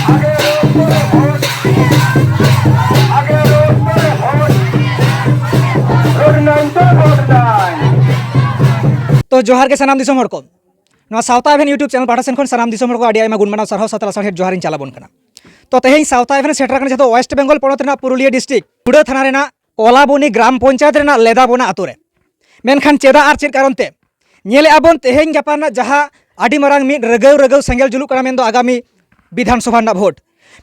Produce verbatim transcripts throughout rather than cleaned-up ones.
ᱛᱚ ᱡᱚᱦᱟᱨ ᱜᱮ ᱥᱟᱱᱟᱢ ᱫᱤᱥᱚᱢ ᱦᱚᱲ ᱠᱚ᱾ ᱱᱚᱣᱟ ᱥᱟᱶᱛᱟ ᱮᱵᱷᱮᱱ YouTube channel ᱯᱟᱦᱴᱟ ᱥᱮᱱ ᱠᱷᱚᱱ ᱥᱟᱱᱟᱢ ᱫᱤᱥᱚᱢ ᱦᱚᱲ ᱠᱚ ᱟᱹᱰᱤ ᱟᱭᱢᱟ ᱜᱩᱱ ᱢᱟᱱᱟᱣ ᱥᱟᱨᱦᱟᱣ ᱥᱟᱶᱛᱮ ᱞᱟᱥᱟᱲᱦᱮᱫ ᱡᱚᱦᱟᱨ ᱤᱧ ᱪᱟᱞ ᱟᱵᱚᱱ ᱠᱟᱱᱟ᱾ ᱛᱚ ᱛᱮᱦᱮᱧ ᱥᱟᱶᱛᱟ ᱮᱵᱷᱮᱱ ᱥᱮᱴᱮᱨ ᱟᱠᱟᱱᱟ ᱡᱟᱦᱟᱸ ᱫᱚ West Bengal ᱯᱚᱱᱚᱛ ᱨᱮᱱᱟᱜ ᱯᱩᱨᱩᱞᱤᱭᱟᱹ district ᱠᱩᱲᱟᱹ ᱛᱷᱟᱱᱟ ᱨᱮᱱᱟᱜ ᱠᱚᱞᱟᱵᱚᱱᱤ ᱜᱨᱟᱢ ᱯᱚᱧᱪᱟᱭᱮᱛ ᱨᱮᱱᱟᱜ ᱞᱮᱫᱟᱵᱚᱱᱟ ᱟᱛᱳ ᱨᱮ᱾ ᱢᱮᱱᱠᱷᱟᱱ ᱪᱮᱫᱟᱜ ᱟᱨ ᱪᱮᱫ ᱠᱟᱨᱚᱱ ᱛᱮ? ᱧᱮᱞᱮᱫᱼᱟ ᱵᱚᱱ ᱛᱮᱦᱮᱧ ᱜᱟᱯᱟ ᱨᱮᱱᱟᱜ ᱡᱟᱦᱟᱸ ᱟᱹᱰᱤ ᱢᱟᱨᱟᱝ ᱢᱤᱫ ᱨᱟᱹᱜᱟᱹᱣ ᱨᱟᱹᱜᱟᱹᱣ ᱥᱮᱸᱜᱮᱞ ᱡᱩᱞᱩᱜ ᱠᱟᱱᱟ, ᱢᱮᱱᱫᱚ ᱟᱜᱟᱢᱤ ᱵᱤᱫᱷᱟᱱ ᱥᱚᱵᱷᱟ ᱨᱮᱱᱟᱜ ᱵᱷᱳᱴ᱾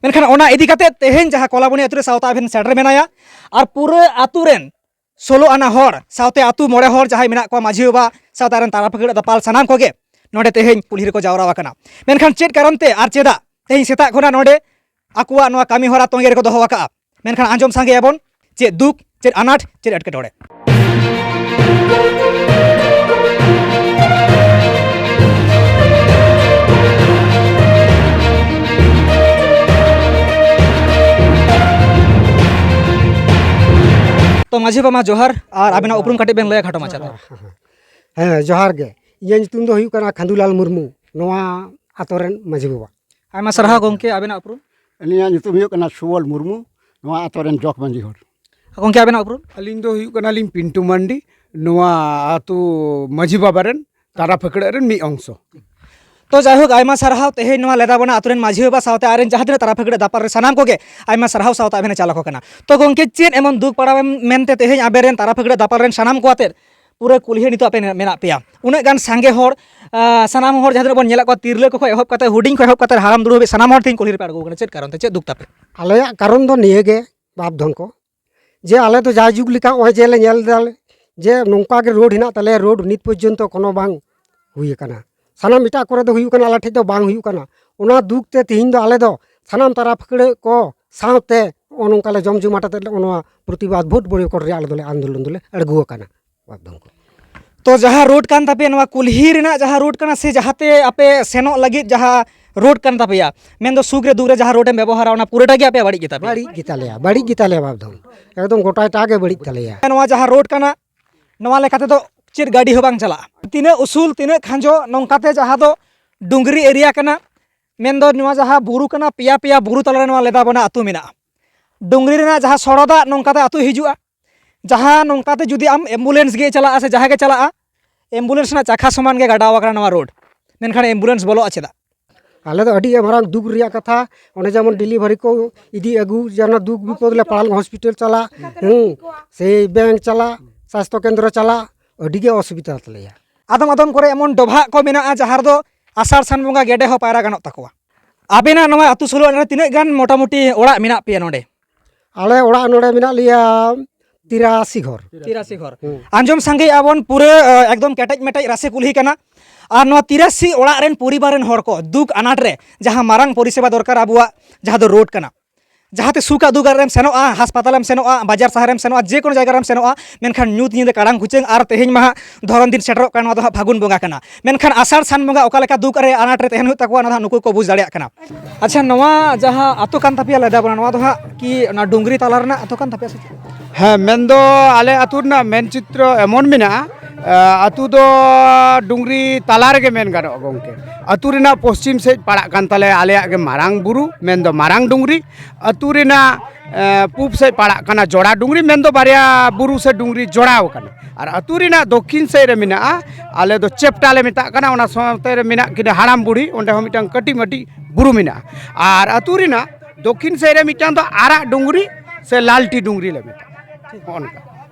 ᱢᱮᱱᱠᱷᱟᱱ ᱚᱱᱟ ᱤᱫᱤ ᱠᱟᱛᱮ ᱛᱮᱦᱮᱧ ᱡᱟᱦᱟᱸ ᱠᱚᱞᱟᱵᱚᱱᱤ ᱟᱛᱳ ᱨᱮ ᱥᱟᱶᱛᱟ ᱮᱵᱷᱮᱱ ᱥᱮᱴᱮᱨ ᱢᱮᱱᱟᱭᱟ, ᱟᱨ ᱯᱩᱨᱟᱹ ᱟᱛᱳ ᱨᱮᱱ ᱥᱳᱞᱳ ᱟᱱᱟ ᱦᱚᱲ ᱥᱟᱶᱛᱮ ᱟᱛᱳ ᱢᱚᱬᱮ ᱦᱚᱲ ᱡᱟᱦᱟᱸᱭ ᱢᱮᱱᱟᱜ ᱠᱚᱣᱟ, ᱢᱟᱹᱡᱷᱤ ᱵᱟᱵᱟ ᱥᱟᱶᱛᱮ ᱟᱨ ᱨᱮᱱ ᱛᱟᱨᱟ ᱯᱷᱟᱹᱠᱲᱟᱹ ᱫᱟᱯᱟᱞ ᱥᱟᱱᱟᱢ ᱠᱚᱜᱮ ᱱᱚᱰᱮ ᱛᱮᱦᱮᱧ ᱠᱩᱞᱦᱤ ᱨᱮᱠᱚ ᱡᱟᱣᱨᱟ ᱟᱠᱟᱱᱟ᱾ ᱢᱮᱱᱠᱷᱟᱱ ᱪᱮᱫ ᱠᱟᱨᱚᱱ ᱛᱮ ᱟᱨ ᱪᱮᱫᱟᱜ ᱛᱮᱦᱮᱧ ᱥᱮᱛᱟᱜ ᱠᱷᱚᱱᱟᱜ ᱱᱚᱰᱮ ᱟᱠᱚᱣᱟᱜ ᱱᱚᱣᱟ ᱠᱟᱹᱢᱤ ᱦᱚᱨᱟ ᱛᱚᱸᱜᱮ ᱨᱮᱠᱚ ᱫᱚᱦᱚ ᱟᱠᱟᱫᱼᱟ? ᱢᱮᱱᱠᱷᱟᱱ ᱟᱸᱡᱚᱢ ᱥᱟᱸᱜᱮᱭᱟᱵᱚᱱ ᱪᱮᱫ ᱫᱩᱠ, ᱪᱮᱫ ᱟᱱᱟᱴ, ᱪᱮᱫ ᱮᱴᱠᱮᱴᱚᱬᱮ᱾ ᱛᱚ ᱢᱟᱹᱡᱷᱤ ᱵᱟᱵᱟ ᱡᱚᱦᱟᱨ, ᱟᱨ ᱟᱵᱮᱱᱟᱜ ᱩᱯᱨᱩᱢ ᱠᱟᱹᱴᱤᱡ ᱵᱮᱱ ᱞᱟᱹᱭᱟ ᱠᱷᱟᱴᱚ ᱢᱟᱪᱷᱟ ᱛᱮ᱾ ᱦᱮᱸ, ᱡᱚᱦᱟᱨ ᱜᱮ᱾ ᱤᱧᱟᱹᱜ ᱧᱩᱛᱩᱢ ᱫᱚ ᱦᱩᱭᱩᱜ ᱠᱟᱱᱟ ᱠᱷᱟᱸᱫᱩᱞᱟᱞ ᱢᱩᱨᱢᱩ, ᱱᱚᱣᱟ ᱟᱛᱳ ᱨᱮᱱ ᱢᱟᱹᱡᱷᱤ ᱵᱟᱵᱟ᱾ ᱟᱭᱢᱟ ᱥᱟᱨᱦᱟᱣ ᱜᱚᱢᱠᱮ, ᱟᱵᱮᱱᱟᱜ ᱩᱯᱨᱩᱢ? ᱟᱹᱞᱤᱧᱟᱜ ᱧᱩᱛᱩᱢ ᱦᱩᱭᱩᱜ ᱠᱟᱱᱟ ᱥᱩᱵᱚᱞ ᱢᱩᱨᱢᱩ, ᱱᱚᱣᱟ ᱟᱛᱳ ᱨᱮᱱ ᱡᱚᱜᱽ ᱢᱟᱹᱡᱷᱤ ᱦᱚᱲ᱾ ᱜᱚᱢᱠᱮ, ᱟᱵᱮᱱᱟᱜ ᱩᱯᱨᱩᱢ? ᱟᱹᱞᱤᱧ ᱫᱚ ᱦᱩᱭᱩᱜ ᱠᱟᱱᱟᱞᱤᱧ ᱯᱤᱱᱴᱩ ᱢᱟᱱᱰᱤ, ᱱᱚᱣᱟ ᱟᱛᱳ ᱢᱟᱹᱡᱷᱤ ᱵᱟᱵᱟ ᱨᱮᱱ ᱛᱟᱨᱟ ᱯᱷᱟᱹᱠᱲᱟᱹᱜ ᱨᱮᱱ ᱢᱤᱫ ᱚᱝᱥᱚ᱾ ᱛᱚ ᱡᱟᱭᱦᱳᱠ, ᱟᱭᱢᱟ ᱥᱟᱨᱦᱟᱣ ᱛᱮᱦᱮᱧ ᱱᱚᱣᱟ ᱞᱮᱫᱟᱵᱚᱱᱟ ᱟᱛᱳ ᱨᱮᱱ ᱢᱟᱹᱡᱷᱤ ᱵᱟᱵᱟ ᱥᱟᱶᱛᱮ ᱟᱡ ᱨᱮᱱ ᱡᱟᱦᱟᱸ ᱛᱤᱱᱟᱹᱜ ᱛᱟᱨᱟ ᱯᱷᱟᱹᱠᱲᱟᱹ ᱫᱟᱯᱟᱞ ᱨᱮ ᱥᱟᱱᱟᱢ ᱠᱚᱜᱮ ᱟᱭᱢᱟ ᱥᱟᱨᱦᱟᱣ ᱥᱟᱶᱛᱮ ᱟᱵᱮᱱ ᱮ ᱪᱟᱞ ᱟᱠᱚ ᱠᱟᱱᱟ᱾ ᱛᱚ ᱜᱚᱢᱠᱮ, ᱪᱮᱫ ᱮᱢᱚᱱ ᱫᱩᱠ ᱯᱟᱲᱟᱣᱮᱱ ᱢᱮᱱᱛᱮ ᱛᱮᱦᱮᱧ ᱟᱵᱮᱱ ᱨᱮᱱ ᱛᱟᱨᱟ ᱯᱷᱟᱹᱠᱲᱟᱹ ᱫᱟᱯᱟᱞ ᱨᱮᱱ ᱥᱟᱱᱟᱢ ᱠᱚ ᱟᱛᱮᱫ ᱯᱩᱨᱟᱹ ᱠᱩᱞᱦᱤ ᱱᱤᱛᱚᱜ ᱟᱯᱮ ᱢᱮᱱᱟᱜ ᱯᱮᱭᱟ? ᱩᱱᱟᱹᱜ ᱜᱟᱱ ᱥᱟᱸᱜᱮ ᱦᱚᱲ, ᱟᱸ, ᱥᱟᱱᱟᱢ ᱦᱚᱲ ᱡᱟᱦᱟᱸ ᱛᱤᱱᱟᱹᱜ ᱵᱚᱱ ᱧᱮᱞᱮᱫ ᱠᱚᱣᱟ, ᱛᱤᱨᱞᱟᱹ ᱠᱚ ᱠᱷᱚᱱ ᱮᱦᱚᱵ ᱠᱟᱛᱮ, ᱦᱩᱰᱤᱧ ᱠᱷᱚᱱ ᱮᱦᱚᱵ ᱠᱟᱛᱮ ᱦᱟᱲᱟᱢ ᱫᱩᱲᱩᱵ ᱦᱟᱹᱵᱤᱡ ᱥᱟᱱᱟᱢ ᱦᱚᱲ ᱛᱮᱦᱮᱧ ᱠᱩᱞᱦᱤ ᱨᱮᱯᱮ ᱟᱬᱜᱚ ᱟᱠᱟᱱᱟ, ᱪᱮᱫ ᱠᱟᱨᱚᱱ ᱛᱮ, ᱪᱮᱫ ᱫᱩᱠ ᱛᱟᱯᱮ? ᱟᱞᱮᱭᱟᱜ ᱠᱟᱨᱚᱱ ᱫᱚ ᱱᱤᱭᱟᱹ ᱜᱮ, ᱵᱟᱯ ᱫᱷᱚᱱ ᱠᱚ, ᱡᱮ ᱟᱞᱮ ᱫᱚ ᱡᱟᱭᱡᱩᱜᱽ ᱞᱮᱠᱟ ᱱᱚᱜᱼᱚᱭ ᱡᱮ ᱞᱮ ᱧᱮᱞ ᱮᱫᱟ ᱡᱮ ᱱᱚᱝᱠᱟ ᱜᱮ ᱨᱳᱰ ᱦᱮᱱᱟᱜ ᱛᱟᱞᱮᱭᱟ, ᱨᱳᱰ ᱱᱤᱛ ᱯᱚᱨᱡᱚᱱᱛᱚ ᱠᱳᱱᱳ ᱵᱟᱝ ᱦᱩᱭ ᱟᱠᱟᱱᱟ᱾ ᱥᱟᱱᱟᱢ ᱮᱴᱟᱜ ᱠᱚᱨᱮ ᱫᱚ ᱦᱩᱭᱩᱜ ᱠᱟᱱᱟ, ᱟᱞᱮ ᱴᱷᱮᱡ ᱫᱚ ᱵᱟᱝ ᱦᱩᱭᱩᱜ ᱠᱟᱱᱟ᱾ ᱚᱱᱟ ᱫᱩᱠ ᱛᱮ ᱛᱮᱦᱮᱧ ᱫᱚ ᱟᱞᱮ ᱫᱚ ᱥᱟᱱᱟᱢ ᱛᱟᱨᱟ ᱯᱷᱟᱹᱠᱲᱟᱹ ᱠᱚ ᱥᱟᱶᱛᱮ ᱱᱚᱜᱼᱚ ᱱᱚᱝᱠᱟ ᱞᱮ ᱡᱚᱢ ᱡᱚᱢᱟᱴ ᱟᱛᱮᱫ ᱞᱮ ᱱᱚᱣᱟ ᱯᱨᱚᱛᱤᱵᱟᱫᱽ ᱵᱷᱳᱴ ᱵᱚᱭᱠᱚᱴ ᱨᱮᱭᱟᱜ ᱟᱞᱮ ᱫᱚᱞᱮ ᱟᱱᱫᱳᱞᱚᱱ ᱫᱚᱞᱮ ᱟᱬᱜᱚ ᱟᱠᱟᱱᱟ᱾ ᱵᱟᱯ ᱫᱷᱚᱱ ᱠᱚ᱾ ᱛᱚ ᱡᱟᱦᱟᱸ ᱨᱳᱰ ᱠᱟᱱ ᱛᱟᱯᱮᱭᱟ, ᱱᱚᱣᱟ ᱠᱩᱞᱦᱤ ᱨᱮᱱᱟᱜ ᱡᱟᱦᱟᱸ ᱨᱳᱰ ᱠᱟᱱᱟ ᱥᱮ ᱡᱟᱦᱟᱸᱛᱮ ᱟᱯᱮ ᱥᱮᱱᱚᱜ ᱞᱟᱹᱜᱤᱫ ᱡᱟᱦᱟᱸ ᱨᱳᱰ ᱠᱟᱱ ᱛᱟᱯᱮᱭᱟ, ᱢᱮᱱᱫᱚ ᱥᱩᱠ ᱨᱮ ᱫᱩᱠ ᱨᱮ ᱡᱟᱦᱟᱸ ᱨᱳᱰ ᱮᱢ ᱵᱮᱵᱚᱦᱟᱨᱟ, ᱚᱱᱟ ᱯᱩᱨᱟᱹᱴᱟ ᱜᱮ ᱟᱯᱮᱭᱟᱜ ᱵᱟᱹᱲᱤᱡ ᱜᱮ ᱛᱟᱯᱮᱭᱟ? ᱵᱟᱹᱲᱤᱡ ᱜᱮ ᱛᱟᱞᱮᱭᱟ, ᱵᱟᱹᱲᱤᱡ ᱜᱮ ᱛᱟᱞᱮᱭᱟ ᱵᱟᱯ ᱫᱷᱚᱱ, ᱮᱠᱫᱚᱢ ᱜᱚᱴᱟᱭᱴᱟ ᱜᱮ ᱵᱟᱹᱲᱤᱡ ᱛᱟᱞᱮᱭᱟ᱾ ᱱᱚᱣᱟ ᱡᱟᱦᱟᱸ ᱨᱳᱰ ᱠᱟᱱᱟ, ᱱᱚᱣᱟ ᱞᱮᱠᱟ ᱛᱮᱫᱚ ᱪᱮᱫ ᱜᱟᱹᱰᱤ ᱦᱚᱸ ᱵᱟᱝ ᱪᱟᱞᱟᱜᱼᱟ᱾ ᱛᱤᱱᱟᱹᱜ ᱩᱥᱩᱞ, ᱛᱤᱱᱟᱹᱜ ᱠᱷᱟᱸᱡᱚ, ᱱᱚᱝᱠᱟᱛᱮ ᱡᱟᱦᱟᱸ ᱫᱚ ᱰᱩᱝᱨᱤ ᱮᱨᱤᱭᱟ ᱠᱟᱱᱟ, ᱢᱮᱱᱫᱚ ᱱᱚᱣᱟ ᱡᱟᱦᱟᱸ ᱵᱩᱨᱩ ᱠᱟᱱᱟ, ᱯᱮᱭᱟ ᱯᱮᱭᱟ ᱵᱩᱨᱩ ᱛᱟᱞᱟᱨᱮ ᱱᱚᱣᱟ ᱞᱮᱫᱟ ᱵᱚᱱᱟ ᱟᱹᱛᱩ ᱢᱮᱱᱟᱜᱼᱟ᱾ ᱰᱩᱝᱨᱤ ᱨᱮᱱᱟᱜ ᱡᱟᱦᱟᱸ ᱥᱚᱲᱚ ᱫᱟᱜ ᱱᱚᱝᱠᱟᱛᱮ ᱟᱹᱛᱩ ᱦᱤᱡᱩᱜᱼᱟ, ᱡᱟᱦᱟᱸ ᱱᱚᱝᱠᱟᱛᱮ ᱡᱩᱫᱤ ᱟᱢ ᱮᱢᱵᱩᱞᱮᱱᱥ ᱜᱮ ᱪᱟᱞᱟᱜᱼᱟ ᱥᱮ ᱡᱟᱦᱟᱸ ᱜᱮ ᱪᱟᱞᱟᱜᱼᱟ, ᱮᱢᱵᱩᱞᱮᱱᱥ ᱨᱮᱱᱟᱜ ᱪᱟᱠᱷᱟ ᱥᱚᱢᱟᱱ ᱜᱮ ᱜᱟᱰᱟᱣ ᱟᱠᱟᱱᱟ ᱱᱚᱣᱟ ᱨᱳᱰ, ᱢᱮᱱᱠᱷᱟᱱ ᱮᱢᱵᱩᱞᱮᱱᱥ ᱵᱚᱞᱚᱜᱼᱟ ᱪᱮᱫᱟᱜ? ᱟᱞᱮ ᱫᱚ ᱟᱹᱰᱤ ᱢᱟᱨᱟᱝ ᱫᱩᱠ ᱨᱮᱭᱟᱜ ᱠᱟᱛᱷᱟ, ᱚᱱᱮ ᱡᱮᱢᱚᱱ ᱰᱮᱞᱤᱵᱷᱟᱨᱤ ᱠᱚ ᱤᱫᱤ ᱟᱹᱜᱩ ᱡᱟᱦᱟᱱᱟᱜ ᱫᱩᱠ ᱵᱤᱯᱚᱫ ᱞᱮ ᱯᱟᱲᱟᱣ ᱞᱮᱱᱠᱷᱟᱱ ᱦᱚᱥᱯᱤᱴᱟᱞ ᱪᱟᱞᱟᱜ, ᱦᱮᱸ, ᱥᱮ ᱵᱮᱝᱠ ᱪᱟᱞᱟᱜ, ᱥᱟᱥᱛᱷᱚ ᱠᱮᱱᱫᱨᱚ ᱪᱟᱞᱟᱜ, ᱟᱹᱰᱤ ᱜᱮ ᱚᱥᱩᱵᱤᱫᱷᱟ ᱛᱟᱞᱮᱭᱟ᱾ ᱟᱫᱚᱢ ᱟᱫᱚᱢ ᱠᱚᱨᱮ ᱮᱢᱚᱱ ᱰᱚᱵᱷᱟᱜ ᱠᱚ ᱢᱮᱱᱟᱜᱼᱟ ᱡᱟᱦᱟᱸ ᱨᱮᱫᱚ ᱟᱥᱟᱲ ᱥᱟᱱ ᱵᱚᱸᱜᱟ ᱜᱮᱰᱮ ᱦᱚᱸ ᱯᱟᱭᱨᱟ ᱜᱟᱱᱚᱜ ᱛᱟᱠᱚᱣᱟ᱾ ᱟᱵᱮᱱᱟᱜ ᱱᱚᱣᱟ ᱟᱹᱛᱩ ᱥᱳᱞᱳ ᱟᱱᱟ ᱨᱮ ᱛᱤᱱᱟᱹᱜ ᱜᱟᱱ ᱢᱚᱴᱟᱢᱩᱴᱤ ᱚᱲᱟᱜ ᱢᱮᱱᱟᱜ ᱯᱮᱭᱟ ᱱᱚᱰᱮ? ᱟᱞᱮ ᱚᱲᱟᱜ ᱱᱚᱰᱮ ᱢᱮᱱᱟᱜ ᱞᱮᱭᱟ ᱛᱤᱨᱟᱥᱤ ᱜᱷᱚᱨ᱾ ᱛᱤᱨᱟᱥᱤ ᱜᱷᱚᱨ᱾ ᱦᱩᱸ᱾ ᱟᱸᱡᱚᱢ ᱥᱟᱸᱜᱮᱭᱮᱜᱼᱟ ᱵᱚᱱ ᱯᱩᱨᱟᱹ, ᱮ, ᱮᱠᱫᱚᱢ ᱠᱮᱴᱮᱡ ᱢᱮᱴᱮᱡ ᱨᱟᱥᱮ ᱠᱩᱞᱦᱤ ᱠᱟᱱᱟ᱾ ᱟᱨ ᱱᱚᱣᱟ ᱛᱤᱨᱟᱥᱤ ᱚᱲᱟᱜ ᱨᱮᱱ ᱯᱚᱨᱤᱵᱟᱨ ᱨᱮᱱ ᱦᱚᱲ ᱠᱚ ᱫᱩᱠ ᱟᱱᱟᱴ ᱨᱮ ᱡᱟᱦᱟᱸ ᱢᱟᱨᱟᱝ ᱯᱚᱨᱤᱥᱮᱵᱟ ᱫᱚᱨᱠᱟᱨ ᱟᱵᱚᱣᱟᱜ, ᱡᱟᱦᱟᱸ ᱫᱚ ᱨᱳᱰ ᱠᱟᱱᱟ, ᱡᱟᱦᱟᱸᱛᱮ ᱥᱩᱠ ᱟᱜ ᱫᱩᱠ ᱨᱮᱢ ᱥᱮᱱᱚᱜᱼᱟ, ᱦᱟᱥᱯᱟᱛᱟᱞᱮᱢ ᱥᱮᱱᱚᱜᱼᱟ, ᱵᱟᱡᱟᱨ ᱥᱟᱦᱟᱨᱮᱢ ᱥᱮᱱᱚᱜᱼᱟ, ᱡᱮ ᱠᱳᱱᱳ ᱡᱟᱭᱜᱟ ᱨᱮᱢ ᱥᱮᱱᱚᱜᱼᱟ, ᱢᱮᱱᱠᱷᱟᱱ ᱧᱩᱛ ᱧᱤᱫᱟᱹ ᱠᱟᱲᱟᱝ ᱠᱩᱪᱟᱹᱝ᱾ ᱟᱨ ᱛᱮᱦᱮᱧ ᱢᱟ ᱦᱟᱸᱜ ᱫᱷᱚᱨᱚᱱ ᱫᱤᱱ ᱥᱮᱴᱮᱨᱚᱜ ᱠᱟᱱᱟ, ᱱᱚᱣᱟ ᱫᱚ ᱦᱟᱸᱜ ᱯᱷᱟᱹᱜᱩᱱ ᱵᱚᱸᱜᱟ ᱠᱟᱱᱟ, ᱢᱮᱱᱠᱷᱟᱱ ᱟᱥᱟᱲ ᱥᱟᱱ ᱵᱚᱸᱜᱟ ᱚᱠᱟ ᱞᱮᱠᱟ ᱫᱩᱠ ᱨᱮ ᱟᱱᱟᱴ ᱨᱮ ᱛᱟᱦᱮᱱ ᱦᱩᱭᱩᱜ ᱛᱟᱠᱚᱣᱟ, ᱱᱚᱣᱟ ᱫᱚ ᱦᱟᱸᱜ ᱱᱩᱠᱩ ᱠᱚ ᱵᱩᱡᱽ ᱫᱟᱲᱮᱭᱟᱜ ᱠᱟᱱᱟ᱾ ᱟᱪᱪᱷᱟ, ᱱᱚᱣᱟ ᱡᱟᱦᱟᱸ ᱟᱛᱳ ᱠᱟᱱ ᱛᱟᱯᱮᱭᱟ ᱞᱮᱫᱟ ᱵᱚᱱᱟ, ᱱᱚᱣᱟ ᱫᱚ ᱦᱟᱸᱜ ᱠᱤ ᱚᱱᱟ ᱰᱩᱝᱨᱤ ᱛᱟᱞᱟ ᱨᱮᱱᱟᱜ ᱟᱛᱳ ᱠᱟᱱ ᱛᱟᱯᱮᱭᱟ ᱥᱮ ᱪᱮᱫ? ᱦᱮᱸ, ᱢᱮᱱᱫᱚ ᱟᱞᱮ ᱟᱹᱛᱩ ᱨᱮᱱᱟᱜ ᱢᱮᱱ ᱪᱤᱛᱨᱚ ᱮᱢᱚᱱ ᱢᱮᱱᱟᱜᱼᱟ, ᱮ, ᱟᱹᱛᱩ ᱫᱚ ᱰᱩᱝᱨᱤ ᱛᱟᱞᱟ ᱨᱮᱜᱮ ᱢᱮᱱ ᱜᱟᱱᱚᱜᱼᱟ ᱜᱚᱢᱠᱮ᱾ ᱟᱹᱛᱩ ᱨᱮᱱᱟᱜ ᱯᱚᱥᱪᱤᱢ ᱥᱮᱫ ᱯᱟᱲᱟᱜ ᱠᱟᱱ ᱛᱟᱞᱮᱭᱟ ᱟᱞᱮᱭᱟᱜ ᱜᱮ ᱢᱟᱨᱟᱝ ᱵᱩᱨᱩ, ᱢᱮᱱᱫᱚ ᱢᱟᱨᱟᱝ ᱰᱩᱝᱨᱤ᱾ ᱟᱹᱛᱩ ᱨᱮᱱᱟᱜ, ᱮ, ᱯᱩᱵ ᱥᱮᱫ ᱯᱟᱲᱟᱜ ᱠᱟᱱᱟ ᱡᱚᱲᱟ ᱰᱩᱝᱨᱤ, ᱢᱮᱱᱫᱚ ᱵᱟᱨᱭᱟ ᱵᱩᱨᱩ ᱥᱮ ᱰᱩᱝᱨᱤ ᱡᱚᱲᱟᱣ ᱠᱟᱱᱟ᱾ ᱟᱨ ᱟᱹᱛᱩ ᱨᱮᱱᱟᱜ ᱫᱚᱠᱠᱷᱤᱱ ᱥᱮᱫ ᱨᱮ ᱢᱮᱱᱟᱜᱼᱟ, ᱟᱞᱮ ᱫᱚ ᱪᱮᱯᱴᱟ ᱞᱮ ᱢᱮᱛᱟᱜ ᱠᱟᱱᱟ, ᱚᱱᱟ ᱥᱟᱶᱛᱮ ᱨᱮ ᱢᱮᱱᱟᱜ ᱠᱤᱱᱟ ᱦᱟᱲᱟᱢ ᱵᱩᱲᱦᱤ, ᱚᱸᱰᱮ ᱦᱚᱸ ᱢᱤᱫᱴᱟᱝ ᱠᱟᱹᱴᱤᱡ ᱢᱟᱹᱴᱤᱡ ᱵᱩᱨᱩ ᱢᱮᱱᱟᱜᱼᱟ᱾ ᱟᱨ ᱟᱹᱛᱩ ᱨᱮᱱᱟᱜ ᱫᱚᱠᱠᱷᱤᱱ ᱥᱮᱫ ᱨᱮ ᱢᱤᱫᱴᱟᱝ ᱫᱚ ᱟᱨᱟᱜ ᱰᱩᱝᱨᱤ ᱥᱮ ᱞᱟᱞᱴᱤ ᱰᱩᱝᱨᱤ ᱞᱮ ᱢᱮᱛᱟᱜᱼᱟ, ᱱᱚᱜᱼᱚ ᱱᱚᱝᱠᱟ᱾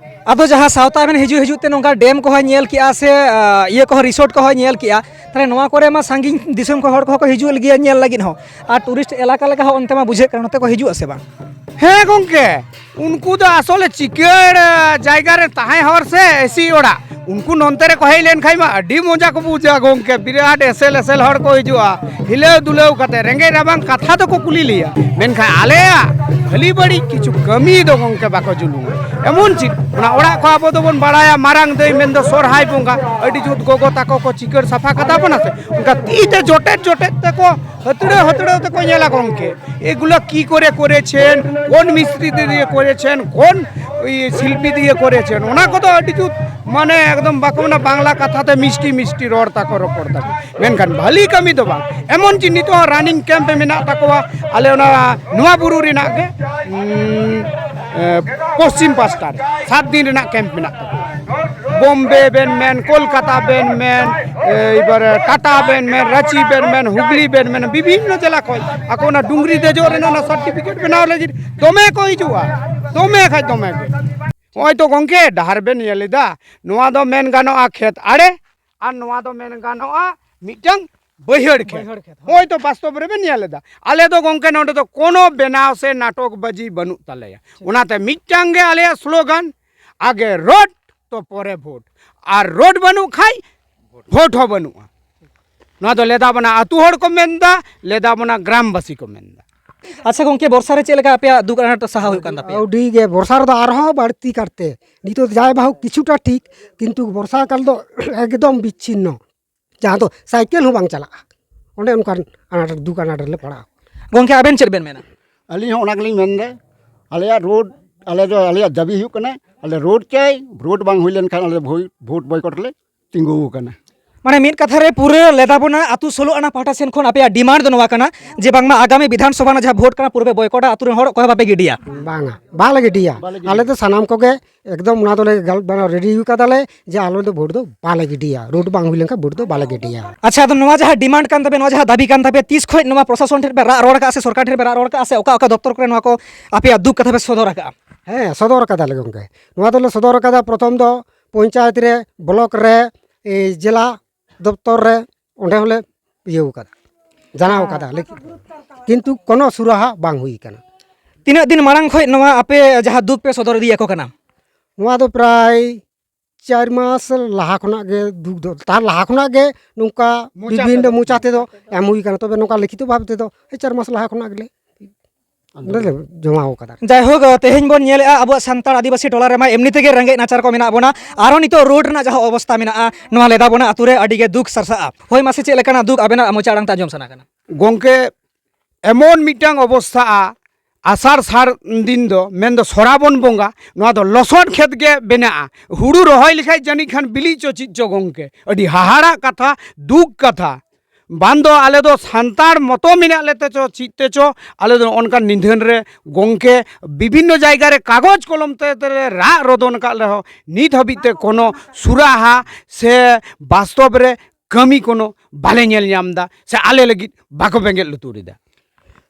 ᱟᱫᱚ ᱡᱟᱦᱟᱸ ᱥᱟᱶᱛᱟ ᱵᱮᱱ ᱦᱤᱡᱩᱜ ᱦᱤᱡᱩᱜ ᱛᱮ ᱱᱚᱝᱠᱟ ᱰᱮᱢ ᱠᱚᱦᱚᱸ ᱧᱮᱞ ᱠᱮᱜᱼᱟ ᱥᱮ, ᱟ, ᱤᱭᱟᱹ ᱠᱚᱦᱚᱸ, ᱨᱤᱥᱳᱨᱴ ᱠᱚᱦᱚᱸ ᱧᱮᱞ ᱠᱮᱜᱼᱟ, ᱛᱟᱦᱞᱮ ᱱᱚᱣᱟ ᱠᱚᱨᱮ ᱢᱟ ᱥᱟᱺᱜᱤᱧ ᱫᱤᱥᱚᱢ ᱠᱷᱚᱱ ᱦᱚᱲ ᱠᱚᱦᱚᱸ ᱠᱚ ᱦᱤᱡᱩᱜ ᱞᱟᱹᱜᱤᱫ ᱧᱮᱞ ᱞᱟᱹᱜᱤᱫ ᱦᱚᱸ, ᱟᱨ ᱴᱩᱨᱤᱥᱴ ᱮᱞᱟᱠᱟ ᱞᱮᱠᱟ ᱦᱚᱸ ᱚᱱᱛᱮ ᱢᱟ ᱵᱩᱡᱷᱟᱹᱜ ᱠᱟᱱᱟ, ᱱᱚᱛᱮ ᱠᱚ ᱦᱤᱡᱩᱜᱼᱟ ᱥᱮ ᱵᱟᱝ? ᱦᱮᱸ ᱜᱚᱢᱠᱮ, ᱩᱱᱠᱩ ᱫᱚ ᱟᱥᱚᱞᱮ ᱪᱤᱠᱟᱹᱲ, ᱟ, ᱡᱟᱭᱜᱟ ᱨᱮ ᱛᱟᱦᱮᱸ ᱦᱚᱲ ᱥᱮ ᱮᱥᱤ ᱚᱲᱟᱜ, ᱩᱱᱠᱩ ᱱᱚᱱᱛᱮ ᱨᱮᱠᱚ ᱦᱮᱡ ᱞᱮᱱᱠᱷᱟᱡ ᱢᱟ ᱟᱹᱰᱤ ᱢᱚᱡᱟ ᱠᱚ ᱵᱩᱡᱟ ᱜᱚᱢᱠᱮ᱾ ᱵᱤᱨᱟᱴ ᱮᱥᱮᱞ ᱮᱥᱮᱞ ᱦᱚᱲ ᱠᱚ ᱦᱤᱡᱩᱜᱼᱟ, ᱦᱤᱞᱟᱹᱣ ᱫᱩᱞᱟᱹᱣ ᱠᱟᱛᱮ ᱨᱮᱸᱜᱮᱡ ᱨᱟᱵᱟᱝ ᱠᱟᱛᱷᱟ ᱫᱚᱠᱚ ᱠᱩᱞᱤ ᱞᱮᱭᱟ, ᱢᱮᱱᱠᱷᱟᱱ ᱟᱞᱮᱭᱟᱜ ᱵᱷᱟᱹᱞᱤ ᱵᱟᱹᱲᱤᱡ ᱠᱤᱪᱷᱩ ᱠᱟᱹᱢᱤ ᱫᱚ ᱜᱚᱢᱠᱮ ᱵᱟᱠᱚ ᱡᱩᱞᱩᱢᱟ᱾ ᱮᱢᱚᱱ ᱪᱮᱫ, ᱚᱱᱟ ᱚᱲᱟᱜ ᱠᱚ ᱟᱵᱚ ᱫᱚᱵᱚᱱ ᱵᱟᱲᱟᱭᱟ, ᱢᱟᱨᱟᱝ ᱫᱟᱹᱭ ᱢᱮᱱᱫᱚ ᱥᱚᱨᱦᱟᱭ ᱵᱚᱸᱜᱟ, ᱟᱹᱰᱤ ᱡᱩᱛ ᱜᱚᱜᱚ ᱛᱟᱠᱚ ᱠᱚ ᱪᱤᱠᱟᱹᱲ ᱥᱟᱯᱷᱟ ᱠᱟᱛᱟ ᱵᱚᱱᱟ ᱥᱮ, ᱚᱱᱠᱟ ᱛᱤ ᱛᱮ ᱡᱚᱴᱮᱫ ᱡᱚᱴᱮᱫ ᱛᱮᱠᱚ ᱦᱟᱹᱛᱲᱟᱹᱣ ᱦᱟᱹᱛᱲᱟᱹᱣ ᱛᱮᱠᱚ ᱧᱮᱞᱟ ᱜᱚᱢᱠᱮ, ᱮᱜᱩᱞᱟ ᱠᱤ ᱠᱚᱨᱮ ᱠᱚᱨᱮᱪᱷᱮᱱ, ᱠᱚᱱ ᱢᱤᱥᱛᱨᱤ ᱫᱤᱭᱮ ᱠᱚᱨᱮᱪᱷᱮᱱ, ᱠᱚᱱ ᱤᱭᱟᱹ ᱥᱤᱞᱯᱤ ᱫᱤᱭᱮ ᱠᱚᱨᱮᱪᱷᱮᱱ, ᱚᱱᱟ ᱠᱚᱫᱚ ᱟᱹᱰᱤ ᱡᱩᱛ ᱢᱟᱱᱮ ᱮᱠᱫᱚᱢ ᱵᱟᱠᱚ ᱢᱮᱱᱟ, ᱵᱟᱝᱞᱟ ᱠᱟᱛᱷᱟ ᱛᱮ ᱢᱤᱥᱴᱤ ᱢᱤᱥᱴᱤ ᱨᱚᱲ ᱛᱟᱠᱚ, ᱨᱚᱯᱚᱲ ᱛᱟᱠᱚ, ᱢᱮᱱᱠᱷᱟᱱ ᱵᱷᱟᱹᱞᱤ ᱠᱟᱹᱢᱤ ᱫᱚ ᱵᱟᱝ᱾ ᱮᱢᱚᱱ ᱪᱮᱫ ᱱᱤᱛᱚᱜ ᱦᱚᱸ ᱨᱟᱱᱤᱝ ᱠᱮᱢᱯ ᱨᱮ ᱢᱮᱱᱟᱜ ᱛᱟᱠᱚᱣᱟ, ᱟᱞᱮ ᱚᱱᱟ ᱱᱚᱣᱟ ᱵᱩᱨᱩ ᱨᱮᱱᱟᱜ ᱜᱮ, ᱩᱸ, ᱮ, ᱯᱚᱥᱪᱤᱢ ᱯᱟᱥᱴᱟ ᱨᱮ ᱥᱟᱛ ᱫᱤᱱ ᱨᱮᱱᱟᱜ ᱠᱮᱢᱯ ᱢᱮᱱᱟᱜ ᱛᱟᱠᱚᱣᱟ᱾ ᱵᱳᱢᱵᱮ ᱵᱮᱱ ᱢᱮᱱ, ᱠᱳᱞᱠᱟᱛᱟ ᱵᱮᱱ ᱢᱮᱱ, ᱮ, ᱮᱵᱟᱨᱮ ᱴᱟᱴᱟ ᱵᱮᱱ ᱢᱮᱱ, ᱨᱟᱸᱪᱤ ᱵᱮᱱ ᱢᱮᱱ, ᱦᱩᱜᱽᱞᱤ ᱵᱮᱱ ᱢᱮᱱ, ᱵᱤᱵᱷᱤᱱᱱᱚ ᱡᱮᱞᱟ ᱠᱷᱚᱱ ᱟᱠᱚ ᱚᱱᱟ ᱰᱩᱝᱨᱤ ᱫᱮᱡᱚᱜ ᱨᱮᱱᱟᱜ ᱚᱱᱟ ᱥᱟᱨᱴᱤᱯᱷᱤᱠᱮᱴ ᱵᱮᱱᱟᱣ ᱞᱟᱹᱜᱤᱫ ᱫᱚᱢᱮ ᱠᱚ ᱦᱤᱡᱩᱜᱼᱟ, ᱫᱚᱢᱮ ᱠᱷᱟᱡ ᱫᱚᱢᱮ ᱜᱮ᱾ ᱱᱚᱜᱼᱚᱭ ᱛᱚ ᱜᱚᱝᱠᱮ, ᱰᱟᱦᱟᱨ ᱵᱮᱱ ᱧᱮᱞ ᱮᱫᱟ, ᱱᱚᱣᱟ ᱫᱚ ᱢᱮᱱ ᱜᱟᱱᱚᱜᱼᱟ ᱠᱷᱮᱛ ᱟᱲᱮ, ᱟᱨ ᱱᱚᱣᱟ ᱫᱚ ᱢᱮᱱ ᱜᱟᱱᱚᱜᱼᱟ ᱢᱤᱫᱴᱟᱝ ᱵᱟᱹᱭᱦᱟᱹᱲ ᱠᱷᱮᱛ᱾ ᱵᱟᱹᱭᱦᱟᱹᱲ ᱠᱷᱮᱛ, ᱦᱳᱭ᱾ ᱱᱚᱜᱼᱚᱭ ᱛᱚ ᱵᱟᱥᱛᱚᱵ ᱨᱮᱵᱮᱱ ᱧᱮᱞ ᱮᱫᱟ᱾ ᱟᱞᱮ ᱫᱚ ᱜᱚᱝᱠᱮ ᱱᱚᱰᱮ ᱫᱚ ᱠᱳᱱᱳ ᱵᱮᱱᱟᱣ ᱥᱮ ᱱᱟᱴᱚᱠ ᱵᱟᱹᱡᱤ ᱵᱟᱹᱱᱩᱜ ᱛᱟᱞᱮᱭᱟ᱾ ᱚᱱᱟᱛᱮ ᱢᱤᱫᱴᱟᱝ ᱜᱮ ᱟᱞᱮᱭᱟᱜ ᱥᱞᱳᱜᱟᱱ, "ᱟᱜᱮ ᱨᱳᱰ ᱛᱚ ᱯᱚᱨᱮ ᱵᱷᱳᱴ", ᱟᱨ ᱨᱳᱰ ᱵᱟᱹᱱᱩᱜ ᱠᱷᱟᱡ ᱵᱷᱳᱴ ᱦᱚᱸ ᱵᱟᱹᱱᱩᱜᱼᱟ᱾ ᱱᱚᱣᱟ ᱫᱚ ᱞᱮᱫᱟ ᱵᱚᱱᱟ ᱟᱹᱛᱩ ᱦᱚᱲ ᱠᱚ ᱢᱮᱱᱫᱟ, ᱞᱮᱫᱟ ᱵᱚᱱᱟ ᱜᱨᱟᱢᱵᱟᱥᱤ ᱠᱚ ᱢᱮᱱᱫᱟ᱾ ᱟᱪᱪᱷᱟ ᱜᱚᱝᱠᱮ, ᱵᱚᱨᱥᱟ ᱨᱮ ᱪᱮᱫ ᱞᱮᱠᱟ ᱟᱯᱮᱭᱟᱜ ᱫᱩᱠ ᱟᱱᱟᱴ ᱥᱟᱦᱟ ᱦᱩᱭᱩᱜ ᱠᱟᱱ ᱛᱟᱯᱮᱭᱟ? ᱟᱹᱰᱤ ᱜᱮ, ᱵᱚᱨᱥᱟ ᱨᱮᱫᱚ ᱟᱨᱦᱚᱸ ᱵᱟᱹᱲᱛᱤ ᱠᱟᱨᱛᱮ᱾ ᱱᱤᱛᱚᱜ ᱡᱟᱭ ᱵᱟᱦᱳᱠ ᱠᱤᱪᱷᱩᱴᱟ ᱴᱷᱤᱠ, ᱠᱤᱱᱛᱩ ᱵᱚᱨᱥᱟ ᱠᱟᱞ ᱫᱚ ᱮᱠᱫᱚᱢ ᱵᱤᱪᱪᱷᱤᱱᱱᱚ, ᱡᱟᱦᱟᱸ ᱫᱚ ᱥᱟᱭᱠᱮᱞ ᱦᱚᱸ ᱵᱟᱝ ᱪᱟᱞᱟᱜᱼᱟ᱾ ᱚᱱᱮ ᱚᱱᱠᱟᱱ ᱟᱱᱟᱴ, ᱫᱩᱠ ᱟᱱᱟᱴ ᱨᱮᱞᱮ ᱯᱟᱲᱟᱜᱼᱟ᱾ ᱜᱚᱝᱠᱮ, ᱟᱵᱮᱱ ᱪᱮᱫ ᱵᱮᱱ ᱢᱮᱱᱟ? ᱟᱹᱞᱤᱧ ᱦᱚᱸ ᱚᱱᱟ ᱜᱮᱞᱤᱧ ᱢᱮᱱᱫᱟ, ᱟᱞᱮᱭᱟᱜ ᱨᱳᱰ, ᱟᱞᱮ ᱫᱚ, ᱟᱞᱮᱭᱟᱜ ᱫᱟᱹᱵᱤ ᱦᱩᱭᱩᱜ ᱠᱟᱱᱟ, ᱟᱞᱮ ᱨᱳᱰ ᱪᱟᱭ, ᱨᱳᱰ ᱵᱟᱝ ᱦᱩᱭ ᱞᱮᱱᱠᱷᱟᱱ ᱟᱞᱮ ᱫᱚ ᱵᱷᱳᱭ-, ᱵᱷᱳᱴ ᱵᱚᱭᱠᱚᱴ ᱞᱮ ᱛᱤᱸᱜᱩ ᱟᱠᱟᱱᱟ᱾ ᱢᱟᱱᱮ ᱢᱤᱫ ᱠᱟᱛᱷᱟ ᱨᱮ ᱯᱩᱨᱟᱹ ᱞᱮᱫᱟ ᱵᱚᱱᱟ ᱟᱹᱛᱩ ᱥᱳᱞᱳ ᱟᱱᱟ ᱯᱟᱦᱴᱟ ᱥᱮᱱ ᱠᱷᱚᱱ ᱟᱯᱮᱭᱟᱜ ᱰᱤᱢᱟᱱᱰ ᱫᱚ ᱱᱚᱣᱟ ᱠᱟᱱᱟ ᱡᱮ ᱵᱟᱝᱢᱟ ᱟᱜᱟᱢᱤ ᱵᱤᱫᱷᱟᱱ ᱥᱚᱵᱷᱟ ᱨᱮᱱᱟᱜ ᱡᱟᱦᱟᱸ ᱵᱷᱳᱴ ᱠᱟᱱᱟ, ᱯᱩᱨᱟᱹ ᱯᱮ ᱵᱚᱭᱠᱚᱴᱟ, ᱟᱹᱛᱩ ᱨᱮᱱ ᱦᱚᱲ ᱚᱠᱚᱭ ᱦᱚᱸ ᱵᱟᱯᱮ ᱜᱤᱰᱤᱭᱟ? ᱵᱟᱝᱟ, ᱵᱟᱞᱮ ᱜᱤᱰᱤᱭᱟ᱾ ᱵᱟᱞᱮ ᱜᱤᱰᱤᱭᱟ᱾ ᱟᱞᱮ ᱫᱚ ᱥᱟᱱᱟᱢ ᱠᱚᱜᱮ ᱮᱠᱫᱚᱢ ᱚᱱᱟ ᱫᱚᱞᱮ ᱜᱟᱞ-, ᱢᱟᱱᱮ ᱨᱮᱰᱤ ᱟᱠᱟᱫᱟᱞᱮ ᱡᱮ ᱟᱞᱮ ᱫᱚ ᱵᱷᱳᱴ ᱫᱚ ᱵᱟᱞᱮ ᱜᱤᱰᱤᱭᱟ, ᱨᱳᱰ ᱵᱟᱝ ᱦᱩᱭ ᱞᱮᱱᱠᱷᱟᱱ ᱵᱷᱳᱴ ᱫᱚ ᱵᱟᱞᱮ ᱜᱤᱰᱤᱭᱟ᱾ ᱟᱪᱪᱷᱟ, ᱟᱫᱚ ᱱᱚᱣᱟ ᱡᱟᱦᱟᱸ ᱰᱤᱢᱟᱱᱰ ᱠᱟᱱ ᱛᱟᱯᱮ, ᱱᱚᱣᱟ ᱡᱟᱦᱟᱸ ᱫᱟᱹᱵᱤ ᱠᱟᱱ ᱛᱟᱯᱮ, ᱛᱤᱥ ᱠᱷᱚᱱ ᱱᱚᱣᱟ ᱯᱨᱚᱥᱟᱥᱚᱱ ᱴᱷᱮᱱ ᱯᱮ ᱨᱟᱜ ᱨᱚᱲ ᱠᱟᱜᱼᱟ ᱥᱮ ᱥᱚᱨᱠᱟᱨ ᱴᱷᱮᱱ ᱯᱮ ᱨᱟᱜ ᱨᱚᱲ ᱠᱟᱜᱼᱟ ᱥᱮ ᱚᱠᱟ ᱚᱠᱟ ᱫᱚᱯᱛᱚᱨ ᱠᱚᱨᱮ ᱱᱚᱣᱟ ᱠᱚ ᱟᱯᱮᱭᱟᱜ ᱫᱩᱠ ᱠᱟᱛᱷᱟ ᱯᱮ ᱥᱚᱫᱚᱨ ᱟᱠᱟᱜᱼᱟ? ᱦᱮᱸ, ᱥᱚᱫᱚᱨ ᱟᱠᱟᱫᱟᱞᱮ ᱜᱚᱝᱠᱮ᱾ ᱱᱚᱣᱟ ᱫᱚᱞᱮ ᱥᱚᱫᱚᱨ ᱟᱠᱟᱫᱟ ᱯᱨᱚᱛᱷᱚᱢ ᱫᱚ ᱯᱚᱧᱪᱟᱭᱮᱛ ᱨᱮ, ᱵᱞᱚᱠ ᱨᱮ, ᱮ, ᱡᱮᱞᱟ ᱫᱚᱯᱛᱚᱨ ᱨᱮ, ᱚᱸᱰᱮ ᱦᱚᱸᱞᱮ ᱤᱭᱟᱹᱣ ᱠᱟᱫᱟ, ᱡᱟᱱᱟᱣ ᱠᱟᱫᱟ, ᱞᱮᱠᱤᱱ ᱠᱤᱱᱛᱩ ᱠᱳᱱᱳ ᱥᱩᱨᱟᱦᱟ ᱵᱟᱝ ᱦᱩᱭ ᱠᱟᱱᱟ᱾ ᱛᱤᱱᱟᱹᱜ ᱫᱤᱱ ᱢᱟᱲᱟᱝ ᱠᱷᱚᱱ ᱱᱚᱣᱟ ᱟᱯᱮ ᱡᱟᱦᱟᱸ ᱫᱩᱠ ᱯᱮ ᱥᱚᱫᱚᱨ ᱤᱫᱤᱭᱟᱠᱚ ᱠᱟᱱᱟ? ᱱᱚᱣᱟ ᱫᱚ ᱯᱨᱟᱭ ᱪᱟᱨ ᱢᱟᱥ ᱞᱟᱦᱟ ᱠᱷᱚᱱᱟᱜ ᱜᱮ ᱫᱩᱠ ᱫᱚ, ᱛᱟᱨ ᱞᱟᱦᱟ ᱠᱷᱚᱱᱟᱜ ᱜᱮ ᱱᱚᱝᱠᱟ ᱢᱚᱪᱟ ᱵᱤᱵᱷᱤᱱᱱᱚ ᱛᱮᱫᱚ᱾ ᱢᱚᱪᱟ ᱛᱮᱫᱚ ᱮᱢ ᱦᱩᱭ ᱠᱟᱱᱟ, ᱛᱚᱵᱮ ᱱᱚᱝᱠᱟ ᱞᱤᱠᱷᱤᱛᱚ ᱵᱷᱟᱵᱽ ᱛᱮᱫᱚ ᱮᱭ ᱪᱟᱨ ᱢᱟᱥ ᱞᱟᱦᱟ ᱠᱷᱚᱱᱟᱜ ᱜᱮᱞᱮ ᱚᱸᱰᱮ ᱞᱮ ᱡᱚᱢᱟᱣ ᱠᱟᱫᱟ᱾ ᱡᱟᱭᱦᱳᱠ, ᱛᱮᱦᱮᱧ ᱵᱚᱱ ᱧᱮᱞᱮᱫᱼᱟ ᱟᱵᱚᱣᱟᱜ ᱥᱟᱱᱛᱟᱲ ᱟᱹᱫᱤᱵᱟᱹᱥᱤ ᱴᱚᱞᱟ ᱨᱮᱢᱟ ᱮᱢᱱᱤ ᱛᱮᱜᱮ ᱨᱮᱸᱜᱮᱡ ᱱᱟᱪᱟᱨ ᱠᱚ ᱢᱮᱱᱟᱜ ᱵᱚᱱᱟ, ᱟᱨᱦᱚᱸ ᱱᱤᱛᱚᱜ ᱨᱳᱰ ᱨᱮᱱᱟᱜ ᱡᱟᱦᱟᱸ ᱚᱵᱚᱥᱛᱟ ᱢᱮᱱᱟᱜᱼᱟ, ᱱᱚᱣᱟ ᱞᱮᱫᱟ ᱵᱚᱱᱟ ᱟᱹᱛᱩ ᱨᱮ ᱟᱹᱰᱤ ᱜᱮ ᱫᱩᱠ ᱥᱟᱨᱥᱟᱜᱼᱟ᱾ ᱦᱳᱭ, ᱢᱟᱥᱮ ᱪᱮᱫ ᱞᱮᱠᱟᱱᱟᱜ ᱫᱩᱠ ᱟᱵᱮᱱᱟᱜ ᱢᱚᱪᱟ ᱟᱲᱟᱝ ᱛᱮ ᱟᱸᱡᱚᱢ ᱥᱟᱱᱟ ᱠᱟᱱᱟ? ᱜᱚᱝᱠᱮ, ᱮᱢᱚᱱ ᱢᱤᱫᱴᱟᱝ ᱚᱵᱚᱥᱛᱷᱟᱜᱼᱟ, ᱟᱥᱟᱲ ᱥᱟᱱ ᱫᱤᱱ ᱫᱚ, ᱢᱮᱱᱫᱚ ᱥᱚᱨᱟᱵᱚᱱ ᱵᱚᱸᱜᱟ, ᱱᱚᱣᱟ ᱫᱚ ᱞᱚᱥᱚᱫ ᱠᱷᱮᱛ ᱜᱮ ᱵᱮᱱᱟᱜᱼᱟ᱾ ᱦᱩᱲᱩ ᱨᱚᱦᱚᱭ ᱞᱮᱠᱷᱟᱡ ᱡᱟᱹᱱᱤᱡ ᱠᱷᱟᱱ ᱵᱤᱞᱤ ᱪᱚ ᱪᱮᱫ ᱪᱚ ᱜᱚᱢᱠᱮ, ᱟᱹᱰᱤ ᱦᱟᱦᱟᱲᱟᱜ ᱠᱟᱛᱷᱟ, ᱫᱩᱠ ᱠᱟᱛᱷᱟ᱾ ᱵᱟᱝ ᱫᱚ ᱟᱞᱮ ᱫᱚ ᱥᱟᱱᱛᱟᱲ ᱢᱚᱛᱚ ᱢᱮᱱᱟᱜ ᱞᱮ ᱛᱮᱪᱚ ᱪᱮᱫ ᱛᱮᱪᱚ, ᱟᱞᱮ ᱫᱚ ᱚᱱᱠᱟᱱ ᱱᱤᱫᱷᱟᱹᱱ ᱨᱮ ᱜᱚᱢᱠᱮ, ᱵᱤᱵᱷᱤᱱᱱᱚ ᱡᱟᱭᱜᱟ ᱨᱮ ᱠᱟᱜᱚᱡᱽ ᱠᱚᱞᱚᱢ ᱛᱮ ᱛᱮᱞᱮ ᱨᱟᱜ ᱨᱚᱫᱚᱱ ᱟᱠᱟᱫ ᱨᱮᱦᱚᱸ, ᱱᱤᱛ ᱦᱟᱹᱵᱤᱡ ᱛᱮ ᱠᱳᱱᱳ ᱥᱩᱨᱟᱦᱟ ᱥᱮ ᱵᱟᱥᱛᱚᱵ ᱨᱮ ᱠᱟᱹᱢᱤ ᱠᱳᱱᱳ ᱵᱟᱞᱮ ᱧᱮᱞ ᱧᱟᱢ ᱮᱫᱟ, ᱥᱮ ᱟᱞᱮ ᱞᱟᱹᱜᱤᱫ ᱵᱟᱠᱚ ᱵᱮᱸᱜᱮᱫ ᱞᱩᱛᱩᱨ ᱮᱫᱟ᱾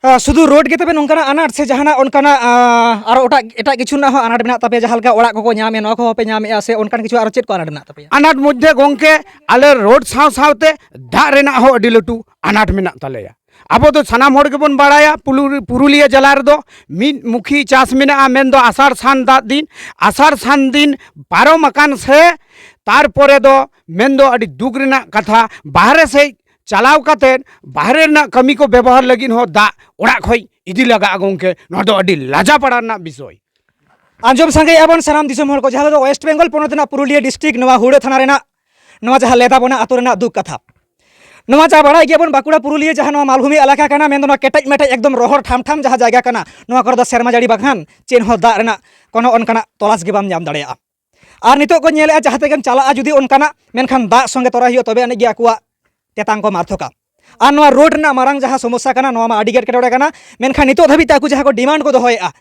ᱟᱸ, ᱥᱩᱫᱷᱩ ᱨᱳᱰ ᱜᱮ ᱛᱟᱯᱮ ᱱᱚᱝᱠᱟᱱᱟᱜ ᱟᱱᱟᱴ, ᱥᱮ ᱡᱟᱦᱟᱱᱟᱜ ᱚᱱᱠᱟᱱᱟᱜ, ᱟᱸ, ᱟᱨᱚ ᱮᱴᱟᱜ, ᱮᱴᱟᱜ ᱠᱤᱪᱷᱩ ᱨᱮᱱᱟᱜ ᱦᱚᱸ ᱟᱱᱟᱴ ᱢᱮᱱᱟᱜ ᱛᱟᱯᱮᱭᱟ? ᱡᱟᱦᱟᱸ ᱞᱮᱠᱟ ᱚᱲᱟᱜ ᱠᱚᱠᱚ ᱧᱟᱢᱮᱫᱼᱟ, ᱱᱚᱣᱟ ᱠᱚᱦᱚᱸ ᱯᱮ ᱧᱟᱢᱮᱫᱼᱟ, ᱥᱮ ᱚᱱᱠᱟᱱ ᱠᱤᱪᱷᱩ ᱟᱨᱚ ᱪᱮᱫ ᱠᱚ ᱟᱱᱟᱴ ᱢᱮᱱᱟᱜ ᱛᱟᱯᱮᱭᱟ? ᱟᱱᱟᱴ ᱢᱚᱫᱽᱫᱷᱮ ᱜᱚᱢᱠᱮ, ᱟᱞᱮ ᱨᱳᱰ ᱥᱟᱶ ᱥᱟᱶᱛᱮ ᱫᱟᱜ ᱨᱮᱱᱟᱜ ᱦᱚᱸ ᱟᱹᱰᱤ ᱞᱟᱹᱴᱩ ᱟᱱᱟᱴ ᱢᱮᱱᱟᱜ ᱛᱟᱞᱮᱭᱟ᱾ ᱟᱵᱚ ᱫᱚ ᱥᱟᱱᱟᱢ ᱦᱚᱲ ᱜᱮᱵᱚᱱ ᱵᱟᱲᱟᱭᱟ, ᱯᱩᱞᱩ-, ᱯᱩᱨᱩᱞᱤᱭᱟᱹ ᱡᱮᱞᱟ ᱨᱮᱫᱚ ᱢᱤᱫ ᱢᱩᱠᱷᱤ ᱪᱟᱥ ᱢᱮᱱᱟᱜᱼᱟ, ᱢᱮᱱᱫᱚ ᱟᱥᱟᱲ ᱥᱟᱱ ᱫᱟᱜ ᱫᱤᱱ᱾ ᱟᱥᱟᱲ ᱥᱟᱱ ᱫᱤᱱ ᱯᱟᱨᱚᱢ ᱟᱠᱟᱱ ᱥᱮ, ᱛᱟᱨᱯᱚᱨᱮ ᱫᱚ ᱢᱮᱱᱫᱚ ᱟᱹᱰᱤ ᱫᱩᱠ ᱨᱮᱱᱟᱜ ᱠᱟᱛᱷᱟ, ᱵᱟᱦᱨᱮ ᱥᱮᱫ ᱪᱟᱞᱟᱣ ᱠᱟᱛᱮᱫ ᱵᱟᱦᱨᱮ ᱨᱮᱱᱟᱜ ᱠᱟᱹᱢᱤ ᱠᱚ ᱵᱮᱵᱚᱦᱟᱨ ᱞᱟᱹᱜᱤᱫ ᱦᱚᱸ ᱫᱟᱜ ᱚᱲᱟᱜ ᱠᱷᱚᱡ ᱤᱫᱤ ᱞᱟᱜᱟᱜᱼᱟ ᱜᱚᱢᱠᱮ᱾ ᱱᱚᱣᱟ ᱫᱚ ᱟᱹᱰᱤ ᱞᱟᱡᱟ ᱯᱟᱲᱟ ᱨᱮᱱᱟᱜ ᱵᱤᱥᱚᱭ᱾ ᱟᱸᱡᱚᱢ ᱥᱟᱸᱜᱮᱭᱮᱫᱼᱟ ᱵᱚᱱ ᱥᱟᱱᱟᱢ ᱫᱤᱥᱚᱢ ᱦᱚᱲ ᱠᱚ, ᱡᱟᱦᱟᱸ ᱫᱚ ᱳᱭᱮᱥᱴ ᱵᱮᱝᱜᱚᱞ ᱯᱚᱱᱚᱛ ᱨᱮᱱᱟᱜ ᱯᱩᱨᱩᱞᱤᱭᱟᱹ ᱰᱤᱥᱴᱨᱤᱠᱴ, ᱱᱚᱣᱟ ᱦᱩᱲᱟᱹ ᱛᱷᱟᱱᱟ ᱨᱮᱱᱟᱜ ᱱᱚᱣᱟ ᱡᱟᱦᱟᱸ ᱞᱮᱫᱟᱵᱚᱱᱟ ᱟᱹᱛᱩ ᱨᱮᱱᱟᱜ ᱫᱩᱠ ᱠᱟᱛᱷᱟ᱾ ᱱᱚᱣᱟ ᱡᱟᱦᱟᱸ ᱵᱟᱲᱟᱭ ᱜᱮᱭᱟᱵᱚᱱ, ᱵᱟᱸᱠᱩᱲᱟ ᱯᱩᱨᱩᱞᱤᱭᱟᱹ ᱡᱟᱦᱟᱸ ᱱᱚᱣᱟ ᱢᱟᱞᱵᱷᱩᱢᱤ ᱮᱞᱟᱠᱟ ᱠᱟᱱᱟ, ᱢᱮᱱᱫᱚ ᱱᱚᱣᱟ ᱠᱮᱴᱮᱡ ᱢᱮᱴᱮᱡ ᱮᱠᱫᱚᱢ ᱨᱚᱦᱚᱲ ᱴᱷᱟᱢ ᱴᱷᱟᱢ ᱡᱟᱦᱟᱸ ᱡᱟᱭᱜᱟ ᱠᱟᱱᱟ, ᱱᱚᱣᱟ ᱠᱚᱨᱮ ᱫᱚ ᱥᱮᱨᱢᱟ ᱡᱟᱹᱲᱤ ᱵᱟᱝᱠᱷᱟᱱ ᱪᱮᱫ ᱦᱚᱸ ᱫᱟᱜ ᱨᱮᱱᱟᱜ ᱠᱳᱱᱳ ᱚᱱᱠᱟᱱᱟᱜ ᱛᱚᱞᱟᱥ ᱜᱮ ᱵᱟᱢ ᱧᱟᱢ ᱫᱟᱲᱮᱭᱟᱜᱼᱟ᱾ ᱟᱨ ᱱᱤᱛᱚᱜ ᱠᱚ ᱧᱮᱞᱮᱫᱼᱟ, ᱡᱟᱦᱟᱸ ᱛᱮᱜᱮᱢ ᱪᱟᱞᱟᱜᱼᱟ ᱡᱩᱫᱤ, ᱚᱱᱠᱟᱱᱟᱜ, ᱢᱮᱱᱠᱷᱟᱱ ᱫᱟᱜ ᱥᱚᱸᱜᱮ ᱛᱚᱨᱟᱭ ᱦᱩᱭᱩᱜᱼᱟ, ᱛᱚᱵᱮ ᱟᱹᱱᱤᱡ ᱜᱮ ᱟᱠᱚᱣᱟᱜ ᱛᱮᱛᱟᱝ ᱠᱚ ᱢᱟᱨᱛᱷᱚᱠᱟ᱾ ᱟᱨ ᱱᱚᱣᱟ ᱨᱳᱰ ᱨᱮᱱᱟᱜ ᱢᱟᱨᱟᱝ ᱡᱟᱦᱟᱸ ᱥᱚᱢᱚᱥᱥᱟ ᱠᱟᱱᱟ, ᱱᱚᱣᱟ ᱢᱟ ᱟᱹᱰᱤ ᱜᱮ ᱮᱴᱠᱮᱴᱚᱬᱮ ᱠᱟᱱᱟ, ᱢᱮᱱᱠᱷᱟᱱ ᱱᱤᱛᱚᱜ ᱫᱷᱟᱹᱵᱤᱡ ᱛᱮ ᱟᱠᱚ ᱡᱟᱦᱟᱸ ᱠᱚ ᱰᱤᱢᱟᱱᱰ ᱠᱚ ᱫᱚᱦᱚᱭᱮᱫᱼᱟ,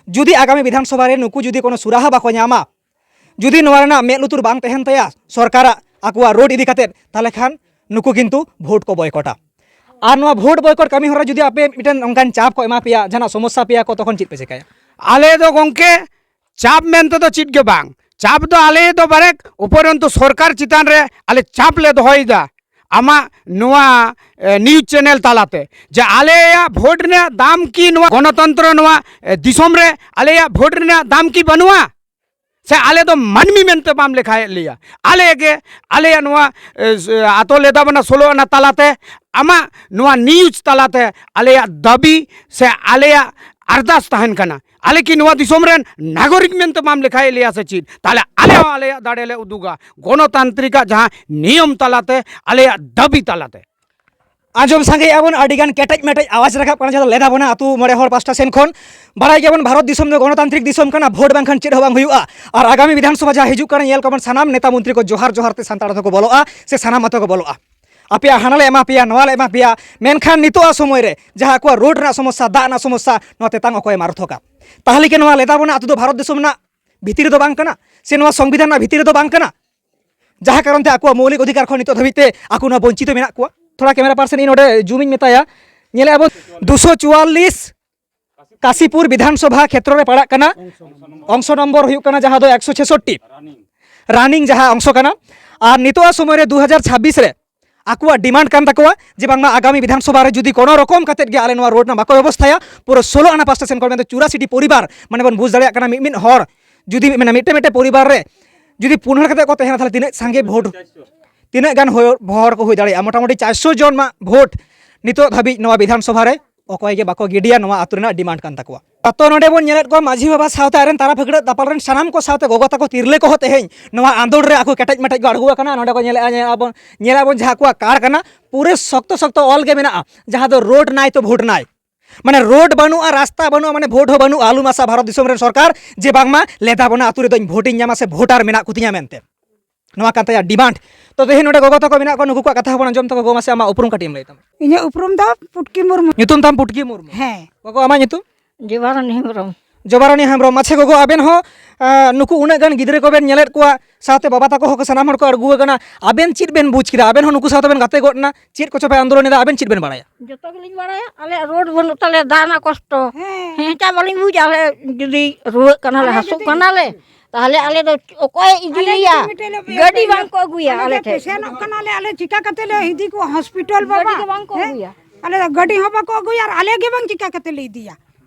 ᱡᱩᱫᱤ ᱟᱜᱟᱢᱤ ᱵᱤᱫᱷᱟᱱ ᱥᱚᱵᱷᱟ ᱨᱮ ᱱᱩᱠᱩ ᱡᱩᱫᱤ ᱠᱳᱱᱳ ᱥᱩᱨᱟᱦᱟ ᱵᱟᱠᱚ ᱧᱟᱢᱟ, ᱡᱩᱫᱤ ᱱᱚᱣᱟ ᱨᱮᱱᱟᱜ ᱢᱮᱫ ᱞᱩᱛᱩᱨ ᱵᱟᱝ ᱛᱟᱦᱮᱱ ᱛᱟᱭᱟ ᱥᱚᱨᱠᱟᱨᱟᱜ ᱟᱠᱚᱣᱟᱜ ᱨᱳᱰ ᱤᱫᱤ ᱠᱟᱛᱮᱫ, ᱛᱟᱦᱚᱞᱮ ᱠᱷᱟᱱ ᱱᱩᱠᱩ ᱠᱤᱱᱛᱩ ᱵᱷᱳᱴ ᱠᱚ ᱵᱚᱭᱠᱚᱴᱟ᱾ ᱟᱨ ᱱᱚᱣᱟ ᱵᱷᱳᱴ ᱵᱚᱭᱠᱚᱴ ᱠᱟᱹᱢᱤ ᱦᱚᱨᱟ ᱡᱩᱫᱤ ᱟᱯᱮ ᱢᱤᱫᱴᱮᱱ ᱚᱱᱠᱟᱱ ᱪᱟᱯ ᱠᱚ ᱮᱢᱟ ᱯᱮᱭᱟ, ᱡᱟᱦᱟᱱᱟᱜ ᱥᱚᱢᱚᱥᱥᱟ ᱯᱮᱭᱟ ᱠᱚ, ᱛᱚᱠᱷᱚᱱ ᱪᱮᱫ ᱯᱮ ᱪᱮᱠᱟᱭᱟ? ᱟᱞᱮ ᱫᱚ ᱜᱚᱢᱠᱮ, ᱪᱟᱯ ᱢᱮᱱᱛᱮ ᱫᱚ ᱪᱮᱫ ᱜᱮ ᱵᱟᱝ᱾ ᱪᱟᱯ ᱫᱚ ᱟᱞᱮ ᱫᱚ ᱵᱟᱨᱮᱠ ᱩᱯᱚᱨᱚᱱᱛᱚ ᱥᱚᱨᱠᱟᱨ ᱪᱮᱛᱟᱱ ᱨᱮ ᱟᱞᱮ ᱪᱟᱯ ᱞᱮ ᱫᱚᱦᱚᱭᱮᱫᱟ, ᱟᱢᱟᱜ ᱱᱚᱣᱟ, ᱮ, ᱱᱤᱭᱩᱡᱽ ᱪᱮᱱᱮᱞ ᱛᱟᱞᱟᱛᱮ, ᱡᱮ ᱟᱞᱮᱭᱟᱜ ᱵᱷᱳᱴ ᱨᱮᱱᱟᱜ ᱫᱟᱢ ᱠᱤ ᱱᱚᱣᱟ ᱜᱚᱱᱚᱛᱚᱱᱛᱨᱚ, ᱱᱚᱣᱟ, ᱮ, ᱫᱤᱥᱚᱢ ᱨᱮ ᱟᱞᱮᱭᱟᱜ ᱵᱷᱳᱴ ᱨᱮᱱᱟᱜ ᱫᱟᱢ ᱠᱤ ᱵᱟᱹᱱᱩᱜᱼᱟ? ᱥᱮ ᱟᱞᱮ ᱫᱚ ᱢᱟᱹᱱᱢᱤ ᱢᱮᱱᱛᱮ ᱵᱟᱢ ᱞᱮᱠᱷᱟᱭᱮᱫ ᱞᱮᱭᱟ? ᱟᱞᱮ ᱜᱮ, ᱟᱞᱮᱭᱟᱜ ᱱᱚᱣᱟ, ᱮ, ᱟᱛᱳ ᱞᱮᱫᱟ ᱵᱚᱱᱟ ᱥᱳᱞᱳ ᱟᱱᱟ ᱛᱟᱞᱟᱛᱮ, ᱟᱢᱟᱜ ᱱᱚᱣᱟ ᱱᱤᱭᱩᱡᱽ ᱛᱟᱞᱟᱛᱮ ᱟᱞᱮᱭᱟᱜ ᱫᱟᱹᱵᱤ ᱥᱮ ᱟᱞᱮᱭᱟᱜ ᱟᱨᱫᱟᱥ ᱛᱟᱦᱮᱱ ᱠᱟᱱᱟ᱾ ᱟᱞᱮ ᱠᱤ ᱱᱚᱣᱟ ᱫᱤᱥᱚᱢ ᱨᱮᱱ ᱱᱟᱜᱚᱨᱤᱠ ᱢᱮᱱᱛᱮ ᱵᱟᱢ ᱞᱮᱠᱷᱟᱭᱮᱫ ᱞᱮᱭᱟ ᱥᱮ ᱪᱮᱫ? ᱛᱟᱦᱞᱮ ᱟᱞᱮ ᱦᱚᱸ ᱟᱞᱮᱭᱟᱜ ᱫᱟᱲᱮ ᱞᱮ ᱩᱫᱩᱜᱟ ᱜᱚᱱᱚᱛᱟᱱᱛᱨᱤᱠᱟᱜ ᱡᱟᱦᱟᱸ ᱱᱤᱭᱚᱢ ᱛᱟᱞᱟᱛᱮ, ᱟᱞᱮᱭᱟᱜ ᱫᱟᱹᱵᱤ ᱛᱟᱞᱟᱛᱮ᱾ ᱟᱸᱡᱚᱢ ᱥᱟᱸᱜᱮᱭᱮᱫᱼᱟ ᱵᱚᱱ, ᱟᱹᱰᱤ ᱜᱟᱱ ᱠᱮᱴᱮᱡ ᱢᱮᱴᱮᱡ ᱟᱣᱟᱡᱽ ᱨᱟᱠᱟᱵ ᱠᱟᱱᱟ, ᱡᱟᱦᱟᱸ ᱫᱚ ᱞᱮᱫᱟ ᱵᱚᱱᱟ ᱟᱹᱛᱩ ᱢᱚᱬᱮ ᱦᱚᱲ ᱯᱟᱥᱴᱟ ᱥᱮᱱ ᱠᱷᱚᱱ᱾ ᱵᱟᱲᱟᱭ ᱜᱮᱭᱟᱵᱚᱱ, ᱵᱷᱟᱨᱚᱛ ᱫᱤᱥᱚᱢ ᱫᱚ ᱜᱚᱱᱚᱛᱟᱱᱛᱨᱤᱠ ᱫᱤᱥᱚᱢ ᱠᱟᱱᱟ, ᱵᱷᱳᱴ ᱵᱟᱝᱠᱷᱟᱱ ᱪᱮᱫ ᱦᱚᱸ ᱵᱟᱝ ᱦᱩᱭᱩᱜᱼᱟ᱾ ᱟᱨ ᱟᱜᱟᱢᱤ ᱵᱤᱫᱷᱟᱱ ᱥᱚᱵᱷᱟ ᱡᱟᱦᱟᱸ ᱦᱤᱡᱩᱜ ᱠᱟᱱᱟ, ᱧᱮᱞ ᱠᱚᱵᱚᱱ, ᱥᱟᱱᱟᱢ ᱱᱮᱛᱟ ᱢᱚᱱᱛᱨᱤ ᱠᱚ ᱡᱚᱦᱟᱨ ᱡᱚᱦᱟᱨ ᱛᱮ ᱥᱟᱱᱛᱟᱲ ᱟᱛᱳ ᱠᱚ ᱵᱚᱞᱚᱜᱼᱟ, ᱥᱮ ᱥᱟᱱᱟᱢ ᱟᱛᱳ ᱠᱚ ᱵᱚᱞᱚᱜᱼᱟ᱾ ᱟᱯᱮᱭᱟᱜ ᱦᱟᱱᱟ ᱞᱮ ᱮᱢᱟ ᱯᱮᱭᱟ, ᱱᱚᱣᱟ ᱞᱮ ᱮᱢᱟ ᱯᱮᱭᱟ, ᱢᱮᱱᱠᱷᱟᱱ ᱱᱤᱛᱚᱜ ᱟᱜ ᱥᱚᱢᱚᱭ ᱨᱮ ᱡᱟᱦᱟᱸ ᱟᱠᱚᱣᱟᱜ ᱨᱳᱰ ᱨᱮᱱᱟᱜ ᱥᱚᱢᱚᱥᱥᱟ, ᱫᱟᱜ ᱨᱮᱱᱟᱜ ᱥᱚᱢᱚᱥᱥᱟ, ᱱᱚᱣᱟ ᱛᱮᱛᱟᱝ ᱚᱠᱚᱭᱮ ᱢᱟᱨᱚᱛᱷᱚᱠᱟ? ᱛᱟᱦᱚᱞᱮ ᱠᱤ ᱱᱚᱣᱟ ᱞᱮᱫᱟ ᱵᱚᱱᱟ ᱟᱹᱛᱩ ᱫᱚ ᱵᱷᱟᱨᱚᱛ ᱫᱤᱥᱚᱢ ᱨᱮᱱᱟᱜ ᱵᱷᱤᱛᱤᱨ ᱨᱮᱫᱚ ᱵᱟᱝ ᱠᱟᱱᱟ, ᱥᱮ ᱱᱚᱣᱟ ᱥᱚᱝᱵᱤᱫᱷᱟᱱ ᱨᱮᱱᱟᱜ ᱵᱷᱤᱛᱤᱨ ᱨᱮᱫᱚ ᱵᱟᱝ ᱠᱟᱱᱟ? ᱡᱟᱦᱟᱸ ᱠᱟᱨᱚᱱ ᱛᱮ ᱟᱠᱚᱣᱟᱜ ᱢᱳᱣᱞᱤᱠ ᱚᱫᱷᱤᱠᱟᱨ ᱠᱷᱚᱱ ᱱᱤᱛᱚᱜ ᱫᱷᱟᱹᱵᱤᱡ ᱛᱮ ᱟᱠᱚ ᱱᱚᱣᱟ ᱵᱚᱧᱪᱤᱛᱚ ᱢᱮᱱᱟᱜ ᱠᱚᱣᱟ᱾ ᱛᱷᱚᱲᱟ ᱠᱮᱢᱮᱨᱟ ᱯᱟᱨᱥᱚᱱ ᱤᱧ ᱱᱚᱰᱮ ᱡᱩᱢ ᱤᱧ ᱢᱮᱛᱟᱭᱟ, ᱧᱮᱞᱮᱫᱼᱟ ᱵᱚᱱ ᱫᱩᱥᱚ ᱪᱩᱣᱟᱞᱞᱤᱥ ᱠᱟᱥᱤᱯᱩᱨ ᱵᱤᱫᱷᱟᱱ ᱥᱚᱵᱷᱟ ᱠᱷᱮᱛᱨᱚ ᱨᱮ ᱯᱟᱲᱟᱜ ᱠᱟᱱᱟ᱾ ᱚᱝᱥᱚ ᱱᱚᱢᱵᱚᱨ ᱦᱩᱭᱩᱜ ᱠᱟᱱᱟ ᱡᱟᱦᱟᱸ ᱫᱚ ᱮᱠᱥᱚ ᱪᱷᱮᱥᱚᱴᱴᱤ, ᱨᱟᱱᱤᱝ ᱡᱟᱦᱟᱸ ᱚᱝᱥᱚ ᱠᱟᱱᱟ᱾ ᱟᱨ ᱱᱤᱛᱚᱜ ᱟᱜ ᱥᱚᱢᱚᱭ ᱨᱮ ᱫᱩ ᱦᱟᱡᱟᱨ ᱪᱷᱟᱵᱵᱤᱥ ᱨᱮ ᱟᱠᱚᱣᱟᱜ ᱰᱤᱢᱟᱱᱰ ᱠᱟᱱ ᱛᱟᱠᱚᱣᱟ ᱡᱮ ᱵᱟᱝᱢᱟ ᱟᱜᱟᱢᱤ ᱵᱤᱫᱷᱟᱱ ᱥᱚᱵᱷᱟ ᱨᱮ ᱡᱩᱫᱤ ᱠᱳᱱᱳ ᱨᱚᱠᱚᱢ ᱠᱟᱛᱮᱫ ᱜᱮ ᱟᱞᱮ ᱱᱚᱣᱟ ᱨᱳᱰ ᱨᱮᱱᱟᱜ ᱵᱟᱠᱚ ᱵᱮᱵᱚᱥᱛᱷᱟᱭᱟ, ᱯᱩᱨᱟᱹ ᱥᱳᱞᱳ ᱟᱱᱟ ᱯᱟᱥᱴᱟ ᱥᱮᱱ ᱠᱷᱚᱱ ᱢᱮᱱᱫᱚ ᱪᱩᱨᱟᱥᱤᱴᱤ ᱯᱚᱨᱤᱵᱟᱨ, ᱢᱟᱱᱮ ᱵᱚᱱ ᱵᱩᱡᱽ ᱫᱟᱲᱮᱭᱟᱜ ᱠᱟᱱᱟ, ᱢᱤᱫ ᱢᱤᱫ ᱦᱚᱲ ᱡᱩᱫᱤ ᱢᱟᱱᱮ ᱢᱤᱫᱴᱮᱱ ᱢᱤᱫᱴᱮᱱ ᱯᱚᱨᱤᱵᱟᱨ ᱨᱮ ᱡᱩᱫᱤ ᱯᱩᱱ ᱦᱚᱲ ᱠᱟᱛᱮ ᱠᱚ ᱛᱟᱦᱮᱱᱟ, ᱛᱟᱦᱚᱞᱮ ᱛᱤᱱᱟᱹᱜ ᱥᱟᱸᱜᱮ ᱵᱷᱳᱴ, ᱛᱤᱱᱟᱹᱜ ᱜᱟᱱ ᱦᱚᱲ, ᱦᱚᱲ ᱠᱚ ᱦᱩᱭ ᱫᱟᱲᱮᱭᱟᱜᱼᱟ? ᱢᱚᱴᱟᱢᱩᱴᱤ ᱪᱟᱨᱥᱚ ᱡᱚᱱ ᱢᱟ ᱵᱷᱳᱴ ᱱᱤᱛᱚᱜ ᱫᱷᱟᱹᱵᱤᱡ ᱱᱚᱣᱟ ᱵᱤᱫᱷᱟᱱ ᱥᱚᱵᱷᱟ ᱨᱮ ᱚᱠᱚᱭ ᱜᱮ ᱵᱟᱠᱚ ᱜᱤᱰᱤᱭᱟ, ᱱᱚᱣᱟ ᱟᱹᱛᱩ ᱨᱮᱱᱟᱜ ᱰᱤᱢᱟᱱᱰ ᱠᱟᱱ ᱛᱟᱠᱚᱣᱟ᱾ ᱛᱚ, ᱱᱚᱰᱮ ᱵᱚᱱ ᱧᱮᱞᱮᱫ ᱠᱚᱣᱟ ᱢᱟᱹᱡᱷᱤ ᱵᱟᱵᱟ ᱥᱟᱶᱛᱮ ᱟᱡ ᱨᱮᱱ ᱛᱟᱨᱟ ᱯᱷᱟᱹᱠᱲᱟᱹᱜ ᱫᱟᱯᱟᱞ ᱨᱮᱱ ᱥᱟᱱᱟᱢ ᱠᱚ ᱥᱟᱶᱛᱮ ᱜᱚᱜᱚ ᱛᱟᱠᱚ, ᱛᱤᱨᱞᱟᱹ ᱠᱚᱦᱚᱸ ᱛᱮᱦᱮᱧ ᱱᱚᱣᱟ ᱟᱸᱫᱳᱲ ᱨᱮ ᱟᱠᱚ ᱠᱮᱴᱮᱡ ᱢᱮᱴᱮᱡ ᱠᱚ ᱟᱬᱜᱚ ᱟᱠᱟᱱᱟ᱾ ᱱᱚᱰᱮ ᱠᱚ ᱧᱮᱞᱮᱫᱼᱟ, ᱧᱮᱞᱮᱫᱼᱟ ᱵᱚᱱ, ᱧᱮᱞᱮᱫᱼᱟ ᱵᱚᱱ ᱡᱟᱦᱟᱸ ᱟᱠᱚᱣᱟᱜ ᱠᱟᱨᱰ ᱠᱟᱱᱟ, ᱯᱩᱨᱟᱹ ᱥᱚᱠᱛᱚ ᱥᱚᱠᱛᱚ ᱚᱞ ᱜᱮ ᱢᱮᱱᱟᱜᱼᱟ, ᱡᱟᱦᱟᱸ ᱫᱚ ᱨᱳᱰ ᱱᱟᱭ ᱛᱚ ᱵᱷᱳᱴ ᱱᱟᱭ᱾ ᱢᱟᱱᱮ ᱨᱳᱰ ᱵᱟᱹᱱᱩᱜᱼᱟ, ᱨᱟᱥᱛᱟ ᱵᱟᱹᱱᱩᱜᱼᱟ, ᱢᱟᱱᱮ ᱵᱷᱳᱴ ᱦᱚᱸ ᱵᱟᱹᱱᱩᱜᱼᱟ᱾ ᱟᱞᱚᱢ ᱟᱥᱟ ᱵᱷᱟᱨᱚᱛ ᱫᱤᱥᱚᱢ ᱨᱮᱱ ᱥᱚᱨᱠᱟᱨ ᱡᱮ ᱵᱟᱝᱢᱟ ᱞᱮᱫᱟ ᱵᱚᱱᱟ ᱟᱹᱛᱩ ᱨᱮᱫᱚᱧ ᱵᱷᱳᱴ ᱤᱧ ᱧᱟᱢᱟ ᱥᱮ ᱵᱷᱳᱴᱟᱨ ᱢᱮᱱᱟᱜ ᱠᱚᱛᱤᱧᱟ ᱢᱮᱱᱛᱮ᱾ ᱱᱚᱣᱟ ᱠᱟᱱ ᱛᱟᱭᱟ ᱰᱤᱢᱟᱱᱰ᱾ ᱛᱚ, ᱛᱮᱦᱮᱧ ᱱᱚᱰᱮ ᱜᱚᱜᱚ ᱛᱟᱠᱚ ᱢᱮᱱᱟᱜ ᱠᱚᱣᱟ, ᱱᱩᱠᱩ ᱠᱚᱣᱟᱜ ᱠᱟᱛᱷᱟ ᱦᱚᱸᱵᱚᱱ ᱟᱸᱡᱚᱢ ᱛᱟᱠᱚᱣᱟ᱾ ᱜᱚ, ᱢᱟᱥᱮ ᱟᱢᱟᱜ ᱩᱯᱨᱩᱢ ᱠᱟᱹᱴᱤᱡ ᱮᱢ ᱞᱟᱹᱭ ᱛᱟᱢᱟ᱾ ᱤᱧᱟᱹᱜ ᱩᱯᱨᱩᱢ ᱫᱚ ᱯᱩᱴᱠᱤ ᱢᱩᱨᱢᱩ᱾ ᱧᱩᱛᱩᱢ ᱛᱟᱢ ᱯᱩᱴᱠᱤ ᱢᱩᱨᱢᱩ? ᱦᱮᱸ᱾ ᱜᱚᱜᱚ, ᱟᱢᱟᱜ ᱧᱩᱛᱩᱢ? ᱡᱚᱵᱟᱨᱟᱱᱤ ᱦᱮᱢᱵᱨᱚᱢ᱾ ᱡᱚᱵᱟᱨᱟᱱᱤ ᱦᱮᱢᱵᱨᱚᱢ᱾ ᱟᱪᱪᱷᱟ ᱜᱚᱜᱚ, ᱟᱵᱮᱱ ᱦᱚᱸ, ᱟᱸ, ᱱᱩᱠᱩ ᱩᱱᱟᱹᱜ ᱜᱟᱱ ᱜᱤᱫᱽᱨᱟᱹ ᱠᱚᱵᱮᱱ ᱧᱮᱞᱮᱫ ᱠᱚᱣᱟ, ᱥᱟᱶᱛᱮ ᱵᱟᱵᱟ ᱛᱟᱠᱚ ᱦᱚᱸ ᱥᱟᱱᱟᱢ ᱦᱚᱲ ᱠᱚ ᱟᱬᱜᱚ ᱟᱠᱟᱱᱟ, ᱟᱵᱮᱱ ᱪᱮᱫ ᱵᱮᱱ ᱵᱩᱡᱽ ᱠᱮᱫᱟ? ᱟᱵᱮᱱ ᱦᱚᱸ ᱱᱩᱠᱩ ᱥᱟᱶᱛᱮ ᱵᱮᱱ ᱜᱟᱛᱮ ᱜᱚᱫ ᱮᱱᱟ, ᱪᱮᱫ ᱠᱚᱪᱚ ᱯᱮ ᱟᱱᱫᱳᱞᱚᱱ ᱮᱫᱟ, ᱟᱵᱮᱱ ᱪᱮᱫ ᱵᱮᱱ ᱵᱟᱲᱟᱭᱟ? ᱡᱚᱛᱚ ᱜᱮᱞᱤᱧ ᱵᱟᱲᱟᱭᱟ, ᱟᱞᱮᱭᱟᱜ ᱨᱳᱰ ᱵᱟᱹᱱᱩᱜ ᱛᱟᱞᱮᱭᱟ, ᱫᱟᱜ ᱨᱮᱱᱟᱜ ᱠᱚᱥᱴᱚ᱾ ᱦᱮᱸ᱾ ᱦᱮᱸ, ᱪᱟ ᱵᱟᱹᱞᱤᱧ ᱵᱩᱡᱟ, ᱟᱞᱮ ᱡᱩᱫᱤ ᱨᱩᱣᱟᱹᱜ ᱠᱟᱱᱟᱞᱮ, ᱟᱞᱮ ᱦᱟᱹᱥᱩᱜ ᱡᱩᱫᱤ ᱠᱟᱱᱟᱞᱮ, ᱛᱟᱦᱚᱞᱮ ᱟᱞᱮ ᱫᱚ ᱚᱠᱚᱭ ᱤᱫᱤ ᱟᱞᱮ ᱞᱮᱭᱟ? ᱡᱩᱫᱤ ᱢᱤᱫᱴᱮᱡ ᱞᱮ ᱜᱟᱹᱰᱤ ᱵᱟᱝ ᱠᱚ ᱟᱹᱜᱩᱭᱟ ᱟᱞᱮ ᱟᱞᱮ ᱴᱷᱮᱡ᱾ ᱯᱮᱥᱮᱱᱚᱜ ᱠᱟᱱᱟᱞᱮ, ᱟᱞᱮ ᱪᱤᱠᱟ ᱠᱟᱛᱮ ᱞᱮ ᱤᱫᱤ ᱠᱚᱣᱟ ᱦᱚᱥᱯᱤᱴᱟᱞ ᱵᱟᱵᱟ? ᱜᱟᱹᱰᱤ ᱜᱮ ᱵᱟᱝ ᱠᱚ ᱦᱮᱸ? ᱟᱹᱜᱩᱭᱟ᱾ ᱟᱞᱮ ᱫᱚ ᱜᱟᱹᱰᱤ ᱦᱚᱸ ᱵᱟᱠᱚ ᱟᱹᱜᱩᱭᱟ ᱟᱨ ᱟᱞᱮ ᱜᱮ ᱵᱟᱝ ᱪᱤᱠᱟ ᱠᱟᱛᱮ ᱞᱮ ᱤᱫᱤᱭᱟ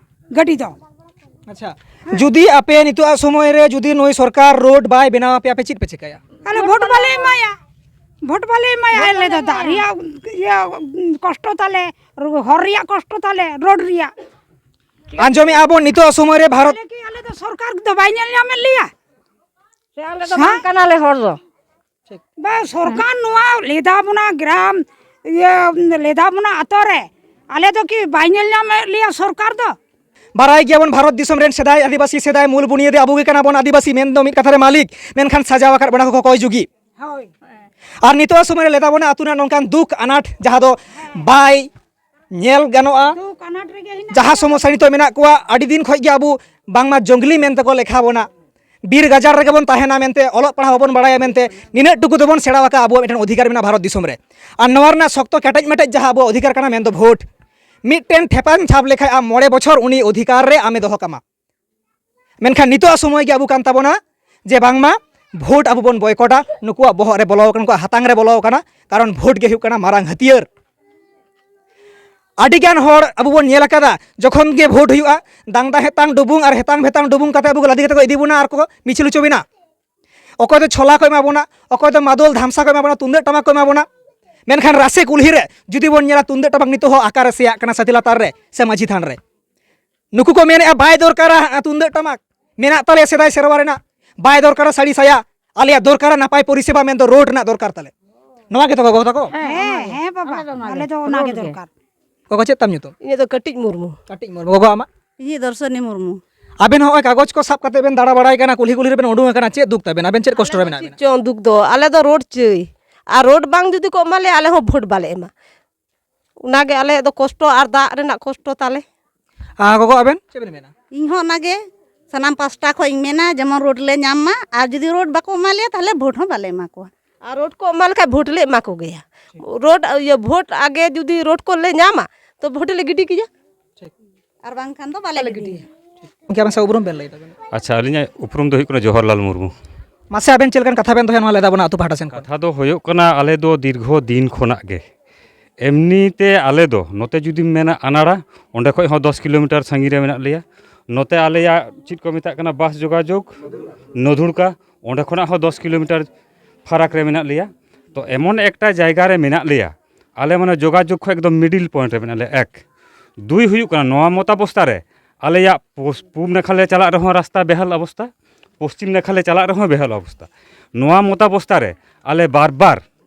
ᱜᱟᱹᱰᱤ ᱫᱚ᱾ ᱟᱪᱪᱷᱟ, ᱡᱩᱫᱤ ᱟᱯᱮ ᱱᱤᱛᱚᱜ ᱟᱜ ᱥᱚᱢᱚᱭ ᱨᱮ ᱡᱩᱫᱤ ᱱᱩᱭ ᱥᱚᱨᱠᱟᱨ ᱨᱳᱰ ᱵᱟᱭ ᱵᱮᱱᱟᱣ ᱟᱯᱮᱭᱟ, ᱟᱯᱮ ᱪᱮᱫ ᱯᱮ ᱪᱤᱠᱟᱹᱭᱟ? ᱟᱞᱮ ᱵᱷᱳᱴ ᱵᱟᱞᱮ ᱮᱢᱟᱭᱟ, ᱵᱷᱳᱴ ᱵᱟᱞᱮ ᱮᱢᱟᱭᱟ᱾ ᱟᱞᱮ ᱫᱚ ᱫᱟᱜ ᱨᱮᱭᱟᱜ ᱤᱭᱟᱹ ᱠᱚᱥᱴᱚ ᱛᱟᱞᱮ, ᱦᱚᱨ ᱨᱮᱭᱟᱜ ᱠᱚᱥᱴᱚ ᱛᱟᱞᱮ, ᱨᱳᱰ ᱨᱮᱭᱟᱜ᱾ ᱟᱸᱡᱚᱢᱮᱫᱼᱟ ᱵᱚᱱ ᱱᱤᱛᱚᱜ ᱟᱜ ᱥᱚᱢᱚᱭ ᱨᱮ ᱵᱷᱟᱨᱚᱛ ᱟᱞᱮ ᱠᱤ, ᱟᱞᱮ ᱫᱚ ᱥᱚᱨᱠᱟᱨ ᱫᱚ ᱵᱟᱭ ᱧᱮᱞ ᱧᱟᱢᱮᱫ ᱞᱮᱭᱟ? ᱥᱮ ᱟᱞᱮ ᱫᱚ ᱦᱮᱸ? ᱵᱟᱝ ᱠᱟᱱᱟᱞᱮ ᱦᱚᱲ ᱫᱚ᱾ ᱵᱟ, ᱥᱚᱨᱠᱟᱨ ᱱᱚᱣᱟ ᱞᱮᱫᱟ ᱵᱚᱱᱟ ᱜᱨᱟᱢ, ᱤᱭᱟᱹ ᱞᱮᱫᱟ ᱵᱚᱱᱟ ᱟᱛᱳ ᱨᱮ, ᱟᱞᱮ ᱫᱚ ᱠᱤ ᱵᱟᱭ ᱧᱮᱞ ᱧᱟᱢᱮᱫ ᱞᱮᱭᱟ ᱥᱚᱨᱠᱟᱨ ᱫᱚ? ᱵᱟᱲᱟᱭ ᱜᱮᱭᱟᱵᱚᱱ, ᱵᱷᱟᱨᱚᱛ ᱫᱤᱥᱚᱢ ᱨᱮᱱ ᱥᱮᱫᱟᱭ ᱟᱹᱫᱤᱵᱟᱹᱥᱤ, ᱥᱮᱫᱟᱭ ᱢᱩᱞ ᱵᱩᱱᱤᱭᱟᱹᱫᱤ ᱟᱵᱚ ᱜᱮ ᱠᱟᱱᱟ ᱵᱚᱱ ᱟᱹᱫᱤᱵᱟᱹᱥᱤ, ᱢᱮᱱᱫᱚ ᱢᱤᱫ ᱠᱟᱛᱷᱟ ᱨᱮ ᱢᱟᱹᱞᱤᱠ, ᱢᱮᱱᱠᱷᱟᱱ ᱥᱟᱡᱟᱣ ᱟᱠᱟᱫ ᱵᱚᱱᱟ ᱠᱚ ᱠᱚᱭ ᱡᱩᱜᱤ᱾ ᱦᱳᱭ᱾ ᱟᱨ ᱱᱤᱛᱚᱜ ᱥᱚᱢᱚᱭ ᱨᱮ ᱞᱮᱫᱟ ᱵᱚᱱᱟ ᱟᱹᱛᱩ ᱨᱮᱱᱟᱜ ᱱᱚᱝᱠᱟᱱ ᱫᱩᱠ ᱟᱱᱟᱴ ᱡᱟᱦᱟᱸ ᱫᱚ ᱵᱟᱭ ᱧᱮᱞ ᱜᱟᱱᱚᱜᱼᱟ᱾ ᱫᱩᱠ ᱟᱱᱟᱴ ᱨᱮᱜᱮ ᱦᱮᱱᱟᱜ ᱡᱟᱦᱟᱸ ᱵᱚᱱᱟ᱾ ᱥᱚᱢᱚᱥᱥᱟ ᱱᱤᱛᱚᱜ ᱢᱮᱱᱟᱜ ᱠᱚᱣᱟ, ᱟᱹᱰᱤ ᱫᱤᱱ ᱠᱷᱚᱱ ᱜᱮ ᱟᱵᱚ ᱵᱟᱝᱢᱟ ᱡᱚᱝᱜᱽᱞᱤ ᱢᱮᱱᱛᱮ ᱠᱚ ᱞᱮᱠᱷᱟ ᱵᱚᱱᱟ, ᱵᱤᱨ ᱜᱟᱡᱟᱲ ᱨᱮᱜᱮ ᱵᱚᱱ ᱛᱟᱦᱮᱱᱟ ᱢᱮᱱᱛᱮ, ᱚᱞᱚᱜ ᱯᱟᱲᱦᱟᱣ ᱵᱟᱵᱚᱱ ᱵᱟᱲᱟᱭᱟ ᱢᱮᱱᱛᱮ, ᱱᱤᱱᱟᱹᱜ ᱴᱩᱠᱩ ᱫᱚᱵᱚᱱ ᱥᱮᱬᱟ ᱟᱠᱟᱫᱼᱟ ᱟᱵᱚᱣᱟᱜ ᱢᱤᱫᱴᱮᱱ ᱚᱫᱷᱤᱠᱟᱨ ᱢᱮᱱᱟᱜᱼᱟ ᱵᱷᱟᱨᱚᱛ ᱫᱤᱥᱚᱢ ᱨᱮ᱾ ᱟᱨ ᱱᱚᱣᱟ ᱨᱮᱱᱟᱜ ᱥᱚᱠᱛᱚ ᱠᱮᱴᱮᱡ ᱢᱮᱴᱮᱡ ᱡᱟᱦᱟᱸ ᱟᱵᱚᱣᱟᱜ ᱚᱫᱷᱤᱠᱟᱨ ᱠᱟᱱᱟ ᱢᱮᱱᱫᱚ ᱵᱷᱳᱴ, ᱢᱤᱫᱴᱮᱱ ᱴᱷᱮᱯᱟᱢ ᱪᱷᱟᱯ ᱞᱮᱠᱷᱟᱡ ᱟᱢ ᱢᱚᱬᱮ ᱵᱚᱪᱷᱚᱨ ᱩᱱᱤ ᱚᱫᱷᱤᱠᱟᱨ ᱨᱮ ᱟᱢᱮ ᱫᱚᱦᱚ ᱠᱟᱢᱟ᱾ ᱢᱮᱱᱠᱷᱟᱱ ᱱᱤᱛᱚᱜ ᱥᱚᱢᱚᱭ ᱜᱮ ᱟᱵᱚ ᱠᱟᱱ ᱛᱟᱵᱚᱱᱟ ᱡᱮ ᱵᱟᱝᱢᱟ ᱵᱷᱳᱴ ᱟᱵᱚ ᱵᱚᱱ ᱵᱚᱭᱠᱚᱴᱟ, ᱱᱩᱠᱩᱣᱟᱜ ᱵᱚᱦᱚᱜ ᱨᱮ ᱵᱚᱞᱚ ᱟᱠᱟᱱᱟ, ᱱᱩᱠᱩᱣᱟᱜ ᱦᱟᱛᱟᱝ ᱨᱮ ᱵᱚᱞᱚ ᱟᱠᱟᱱᱟ, ᱠᱟᱨᱚᱱ ᱵᱷᱳᱴ ᱜᱮ ᱦᱩᱭᱩᱜ ᱠᱟᱱᱟ ᱢᱟᱨᱟᱝ ᱦᱟᱹᱛᱭᱟᱹᱨ᱾ ᱟᱹᱰᱤ ᱜᱟᱱ ᱦᱚᱲ ᱟᱵᱚ ᱵᱚᱱ ᱧᱮᱞ ᱟᱠᱟᱫᱟ, ᱡᱚᱠᱷᱚᱱ ᱜᱮ ᱵᱷᱳᱴ ᱦᱩᱭᱩᱜᱼᱟ, ᱫᱟᱝᱫᱟ ᱦᱮᱛᱟᱝ ᱰᱩᱵᱩᱝ ᱟᱨ ᱦᱮᱛᱟᱝ ᱵᱷᱮᱛᱟᱝ ᱰᱩᱵᱩᱝ ᱠᱟᱛᱮ ᱟᱵᱚ ᱠᱚ ᱞᱟᱫᱮ ᱠᱟᱛᱮ ᱠᱚ ᱤᱫᱤ ᱵᱚᱱᱟ ᱟᱨ ᱠᱚ ᱢᱤᱪᱷᱤᱞ ᱦᱚᱪᱚ ᱵᱚᱱᱟ᱾ ᱚᱠᱚᱭ ᱫᱚ ᱪᱷᱚᱞᱟ ᱠᱚ ᱮᱢᱟ ᱵᱚᱱᱟ, ᱚᱠᱚᱭ ᱫᱚ ᱢᱟᱫᱚᱞ ᱫᱷᱟᱢᱥᱟ ᱠᱚ ᱮᱢᱟ ᱵᱚᱱᱟ, ᱛᱩᱢᱫᱟᱹᱜ ᱴᱟᱢᱟᱠ ᱠᱚ ᱮᱢᱟ ᱵᱚᱱᱟ᱾ ᱢᱮᱱᱠᱷᱟᱱ ᱨᱟᱥᱮ ᱠᱩᱞᱦᱤ ᱨᱮ ᱡᱩᱫᱤ ᱵᱚᱱ ᱧᱮᱞᱟ, ᱛᱩᱢᱫᱟᱹᱜ ᱴᱟᱢᱟᱠ ᱱᱤᱛᱚᱜ ᱦᱚᱸ ᱟᱠᱟ ᱨᱮ ᱥᱮᱭᱟᱜ ᱠᱟᱱᱟ ᱥᱟᱹᱛᱤ ᱞᱟᱛᱟᱨ ᱨᱮ ᱥᱮ ᱢᱟᱹᱡᱷᱤ ᱛᱷᱟᱱ ᱨᱮ᱾ ᱱᱩᱠᱩ ᱠᱚ ᱢᱮᱱᱮᱫᱼᱟ, ᱵᱟᱭ ᱫᱚᱨᱠᱟᱨᱟ ᱛᱩᱢᱫᱟᱹᱜ ᱴᱟᱢᱟᱠ, ᱢᱮᱱᱟᱜ ᱛᱟᱞᱮᱭᱟ ᱥᱮᱫᱟᱭ ᱥᱮᱨᱣᱟ ᱨᱮᱱᱟᱜ, ᱵᱟᱭ ᱫᱚᱨᱠᱟᱨᱟ ᱥᱟᱹᱲᱤ ᱥᱟᱭᱟ, ᱟᱞᱮᱭᱟᱜ ᱫᱚᱨᱠᱟᱨᱟ ᱱᱟᱯᱟᱭ ᱯᱚᱨᱤᱥᱮᱵᱟ, ᱢᱮᱱᱫᱚ ᱨᱳᱰ ᱨᱮᱱᱟᱜ ᱫᱚᱨᱠᱟᱨ ᱛᱟᱞᱮ᱾ ᱱᱚᱣᱟ ᱜᱮᱛᱚ ᱜᱚᱜᱚ ᱛᱟᱠᱚ? ᱦᱮᱸ, ᱦᱮᱸ ᱵᱟᱵᱟ, ᱟᱞᱮ ᱫᱚ ᱚᱱᱟᱜᱮ ᱫᱚᱨᱠᱟᱨ᱾ ᱜᱚᱜᱚ, ᱪᱮᱫ ᱛᱟᱢ ᱧᱩᱛᱩᱢ? ᱤᱧᱟᱹᱜ ᱫᱚ ᱠᱟᱹᱴᱤᱡ ᱢᱩᱨᱢᱩ᱾ ᱠᱟᱹᱴᱤᱡ ᱢᱩᱨᱢᱩ᱾ ᱜᱚᱜᱚ, ᱟᱢᱟᱜ? ᱤᱧᱤᱡ ᱫᱚᱨᱥᱚᱱᱤ ᱢᱩᱨᱢᱩ᱾ ᱟᱵᱮᱱ ᱦᱚᱸ ᱱᱚᱜᱼᱚᱭ ᱠᱟᱜᱚᱡᱽ ᱠᱚ ᱥᱟᱵ ᱠᱟᱛᱮ ᱵᱮᱱ ᱫᱟᱬᱟ ᱵᱟᱲᱟᱭ ᱠᱟᱱᱟ, ᱠᱩᱞᱦᱤ ᱠᱩᱞᱦᱤ ᱨᱮᱵᱮᱱ ᱩᱰᱩᱝ ᱟᱠᱟᱱᱟ, ᱪᱮᱫ ᱫᱩᱠ ᱛᱟᱵᱮᱱ? ᱟᱵᱮᱱ ᱪᱮᱫ ᱠᱚᱥᱴᱚ ᱨᱮ ᱢᱮᱱᱟᱜ ᱵᱮᱱᱟ? ᱪᱮᱫ ᱪᱚᱝ ᱫᱩᱠ ᱫᱚ, ᱟᱞᱮ ᱫᱚ ᱨᱳᱰ ᱪᱟᱹᱭ, ᱟᱨ ᱨᱳᱰ ᱵᱟᱝ ᱡᱩᱫᱤ ᱠᱚ ᱮᱢᱟ ᱞᱮᱭᱟ, ᱟᱞᱮ ᱦᱚᱸ ᱵᱷᱳᱴ ᱵᱟᱞᱮ ᱮᱢᱟ᱾ ᱚᱱᱟᱜᱮ ᱟᱞᱮᱭᱟᱜ ᱫᱚ ᱠᱚᱥᱴᱚ ᱟᱨ ᱫᱟᱜ ᱨᱮᱱᱟᱜ ᱠᱚᱥᱴᱚ ᱛᱟᱞᱮ᱾ ᱟᱨ ᱜᱚᱜᱚ, ᱟᱵᱮᱱ ᱪᱮᱫ ᱵᱮᱱ ᱢᱮᱱᱟ? ᱤᱧ ᱦᱚᱸ ᱚᱱᱟᱜᱮ ᱥᱟᱱᱟᱢ ᱯᱟᱥᱴᱟ ᱠᱷᱚᱱ ᱤᱧ ᱢᱮᱱᱟ, ᱡᱮᱢᱚᱱ ᱨᱳᱰ ᱞᱮ ᱧᱟᱢ ᱢᱟ, ᱟᱨ ᱡᱩᱫᱤ ᱨᱳᱰ ᱵᱟᱠᱚ ᱮᱢᱟ ᱞᱮᱭᱟ, ᱛᱟᱦᱚᱞᱮ ᱵᱷᱳᱴ ᱦᱚᱸ ᱵᱟᱞᱮ ᱮᱢᱟ ᱠᱚᱣᱟ᱾ ᱟᱨ ᱨᱳᱰ ᱠᱚ ᱮᱢᱟ ᱞᱮᱠᱷᱟᱡ ᱵᱷᱳᱴ ᱞᱮ ᱮᱢᱟ ᱠᱚᱜᱮᱭᱟ᱾ ᱨᱳᱰ, ᱤᱭᱟᱹ, ᱵᱷᱳᱴ ᱟᱜᱮ ᱡᱩᱫᱤ ᱨᱳᱰ ᱠᱚᱞᱮ ᱧᱟᱢᱟ, ᱛᱚ ᱵᱷᱳᱴ ᱞᱮ ᱜᱤᱰᱤ ᱠᱮᱭᱟ᱾ ᱴᱷᱤᱠ᱾ ᱟᱨ ᱵᱟᱝᱠᱷᱟᱱ ᱫᱚ ᱵᱟᱞᱮ ᱵᱟᱞᱮ ᱜᱤᱰᱤᱭᱟ᱾ ᱜᱤᱰᱤᱭᱟ᱾ ᱜᱚᱢᱠᱮ, ᱟᱵᱮᱱ ᱥᱟᱶ ᱩᱯᱨᱩᱢ ᱵᱮᱱ ᱞᱟᱹᱭ ᱛᱟᱵᱮᱱᱟ᱾ ᱟᱪᱪᱷᱟ, ᱟᱹᱞᱤᱧᱟᱜ ᱩᱯᱨᱩᱢ ᱫᱚ ᱦᱩᱭᱩᱜ ᱠᱟᱱᱟ ᱡᱚᱦᱚᱨᱞᱟᱞ ᱢᱩᱨᱢᱩ᱾ ᱢᱟᱥᱮ, ᱟᱵᱮᱱ ᱪᱮᱫ ᱞᱮᱠᱟᱱ ᱠᱟᱛᱷᱟ ᱵᱮᱱ ᱫᱚᱦᱚᱭᱟ ᱱᱚᱣᱟ ᱞᱮᱫᱟ ᱵᱚᱱᱟ ᱟᱹᱛᱩ ᱯᱟᱦᱴᱟ ᱥᱮᱱ ᱠᱷᱚᱱ? ᱠᱟᱛᱷᱟ ᱫᱚ ᱦᱩᱭᱩᱜ ᱠᱟᱱᱟ, ᱟᱞᱮ ᱫᱚ ᱫᱤᱨᱜᱷᱚ ᱫᱤᱱ ᱠᱷᱚᱱᱟᱜ ᱜᱮ, ᱮᱢᱱᱤ ᱛᱮ ᱟᱞᱮ ᱫᱚ ᱱᱚᱛᱮ ᱡᱩᱫᱤᱢ ᱢᱮᱱᱟ ᱟᱱᱟᱲᱟ, ᱚᱸᱰᱮ ᱠᱷᱚᱡ ᱦᱚᱸ ᱫᱚᱥ ᱠᱤᱞᱳᱢᱤᱴᱟᱨ ᱥᱟᱺᱜᱤᱧ ᱨᱮ ᱢᱮᱱᱟᱜ ᱞᱮᱭᱟ᱾ ᱱᱚᱛᱮ ᱟᱞᱮᱭᱟᱜ ᱪᱮᱫ ᱠᱚ ᱢᱮᱛᱟᱜ ᱠᱟᱱᱟ, ᱵᱟᱥ ᱡᱳᱜᱟᱡᱳᱜᱽ, ᱱᱚᱫᱷᱩᱲᱠᱟ, ᱚᱸᱰᱮ ᱠᱷᱚᱱᱟᱜ ᱦᱚᱸ ᱫᱚᱥ ᱠᱤᱞᱳᱢᱤᱴᱟᱨ ᱯᱷᱟᱨᱟᱠ ᱨᱮ ᱢᱮᱱᱟᱜ ᱞᱮᱭᱟ᱾ ᱛᱚ, ᱮᱢᱚᱱ ᱮᱠᱴᱟ ᱡᱟᱭᱜᱟ ᱨᱮ ᱢᱮᱱᱟᱜ ᱞᱮᱭᱟ, ᱟᱞᱮ ᱢᱟᱱᱮ ᱡᱳᱜᱟᱡᱳᱜᱽ ᱠᱷᱚᱱ ᱮᱠᱫᱚᱢ ᱢᱤᱰᱤᱞ ᱯᱚᱭᱮᱱᱴ ᱨᱮ ᱢᱮᱱᱟᱜ ᱞᱮᱭᱟ, ᱮᱠ᱾ ᱫᱩᱭ ᱦᱩᱭᱩᱜ ᱠᱟᱱᱟ, ᱱᱚᱣᱟ ᱢᱚᱛᱟᱵᱚᱥᱛᱟ ᱨᱮ ᱟᱞᱮᱭᱟᱜ ᱯᱚᱥ-, ᱯᱩᱵ ᱱᱟᱠᱷᱟ ᱞᱮ ᱪᱟᱞᱟᱜ ᱨᱮᱦᱚᱸ ᱨᱟᱥᱛᱟ ᱵᱮᱦᱟᱞ ᱚᱵᱚᱥᱛᱟ, ᱯᱚᱥᱪᱤᱢ ᱱᱟᱠᱷᱟ ᱞᱮ ᱪᱟᱞᱟᱜ ᱨᱮᱦᱚᱸ ᱵᱮᱦᱟᱞ ᱚᱵᱚᱥᱛᱟ᱾ ᱱᱚᱣᱟ ᱢᱚᱛᱟᱵᱚᱥᱛᱟ ᱨᱮ ᱟᱞᱮ ᱵᱟᱨ ᱵᱟᱨ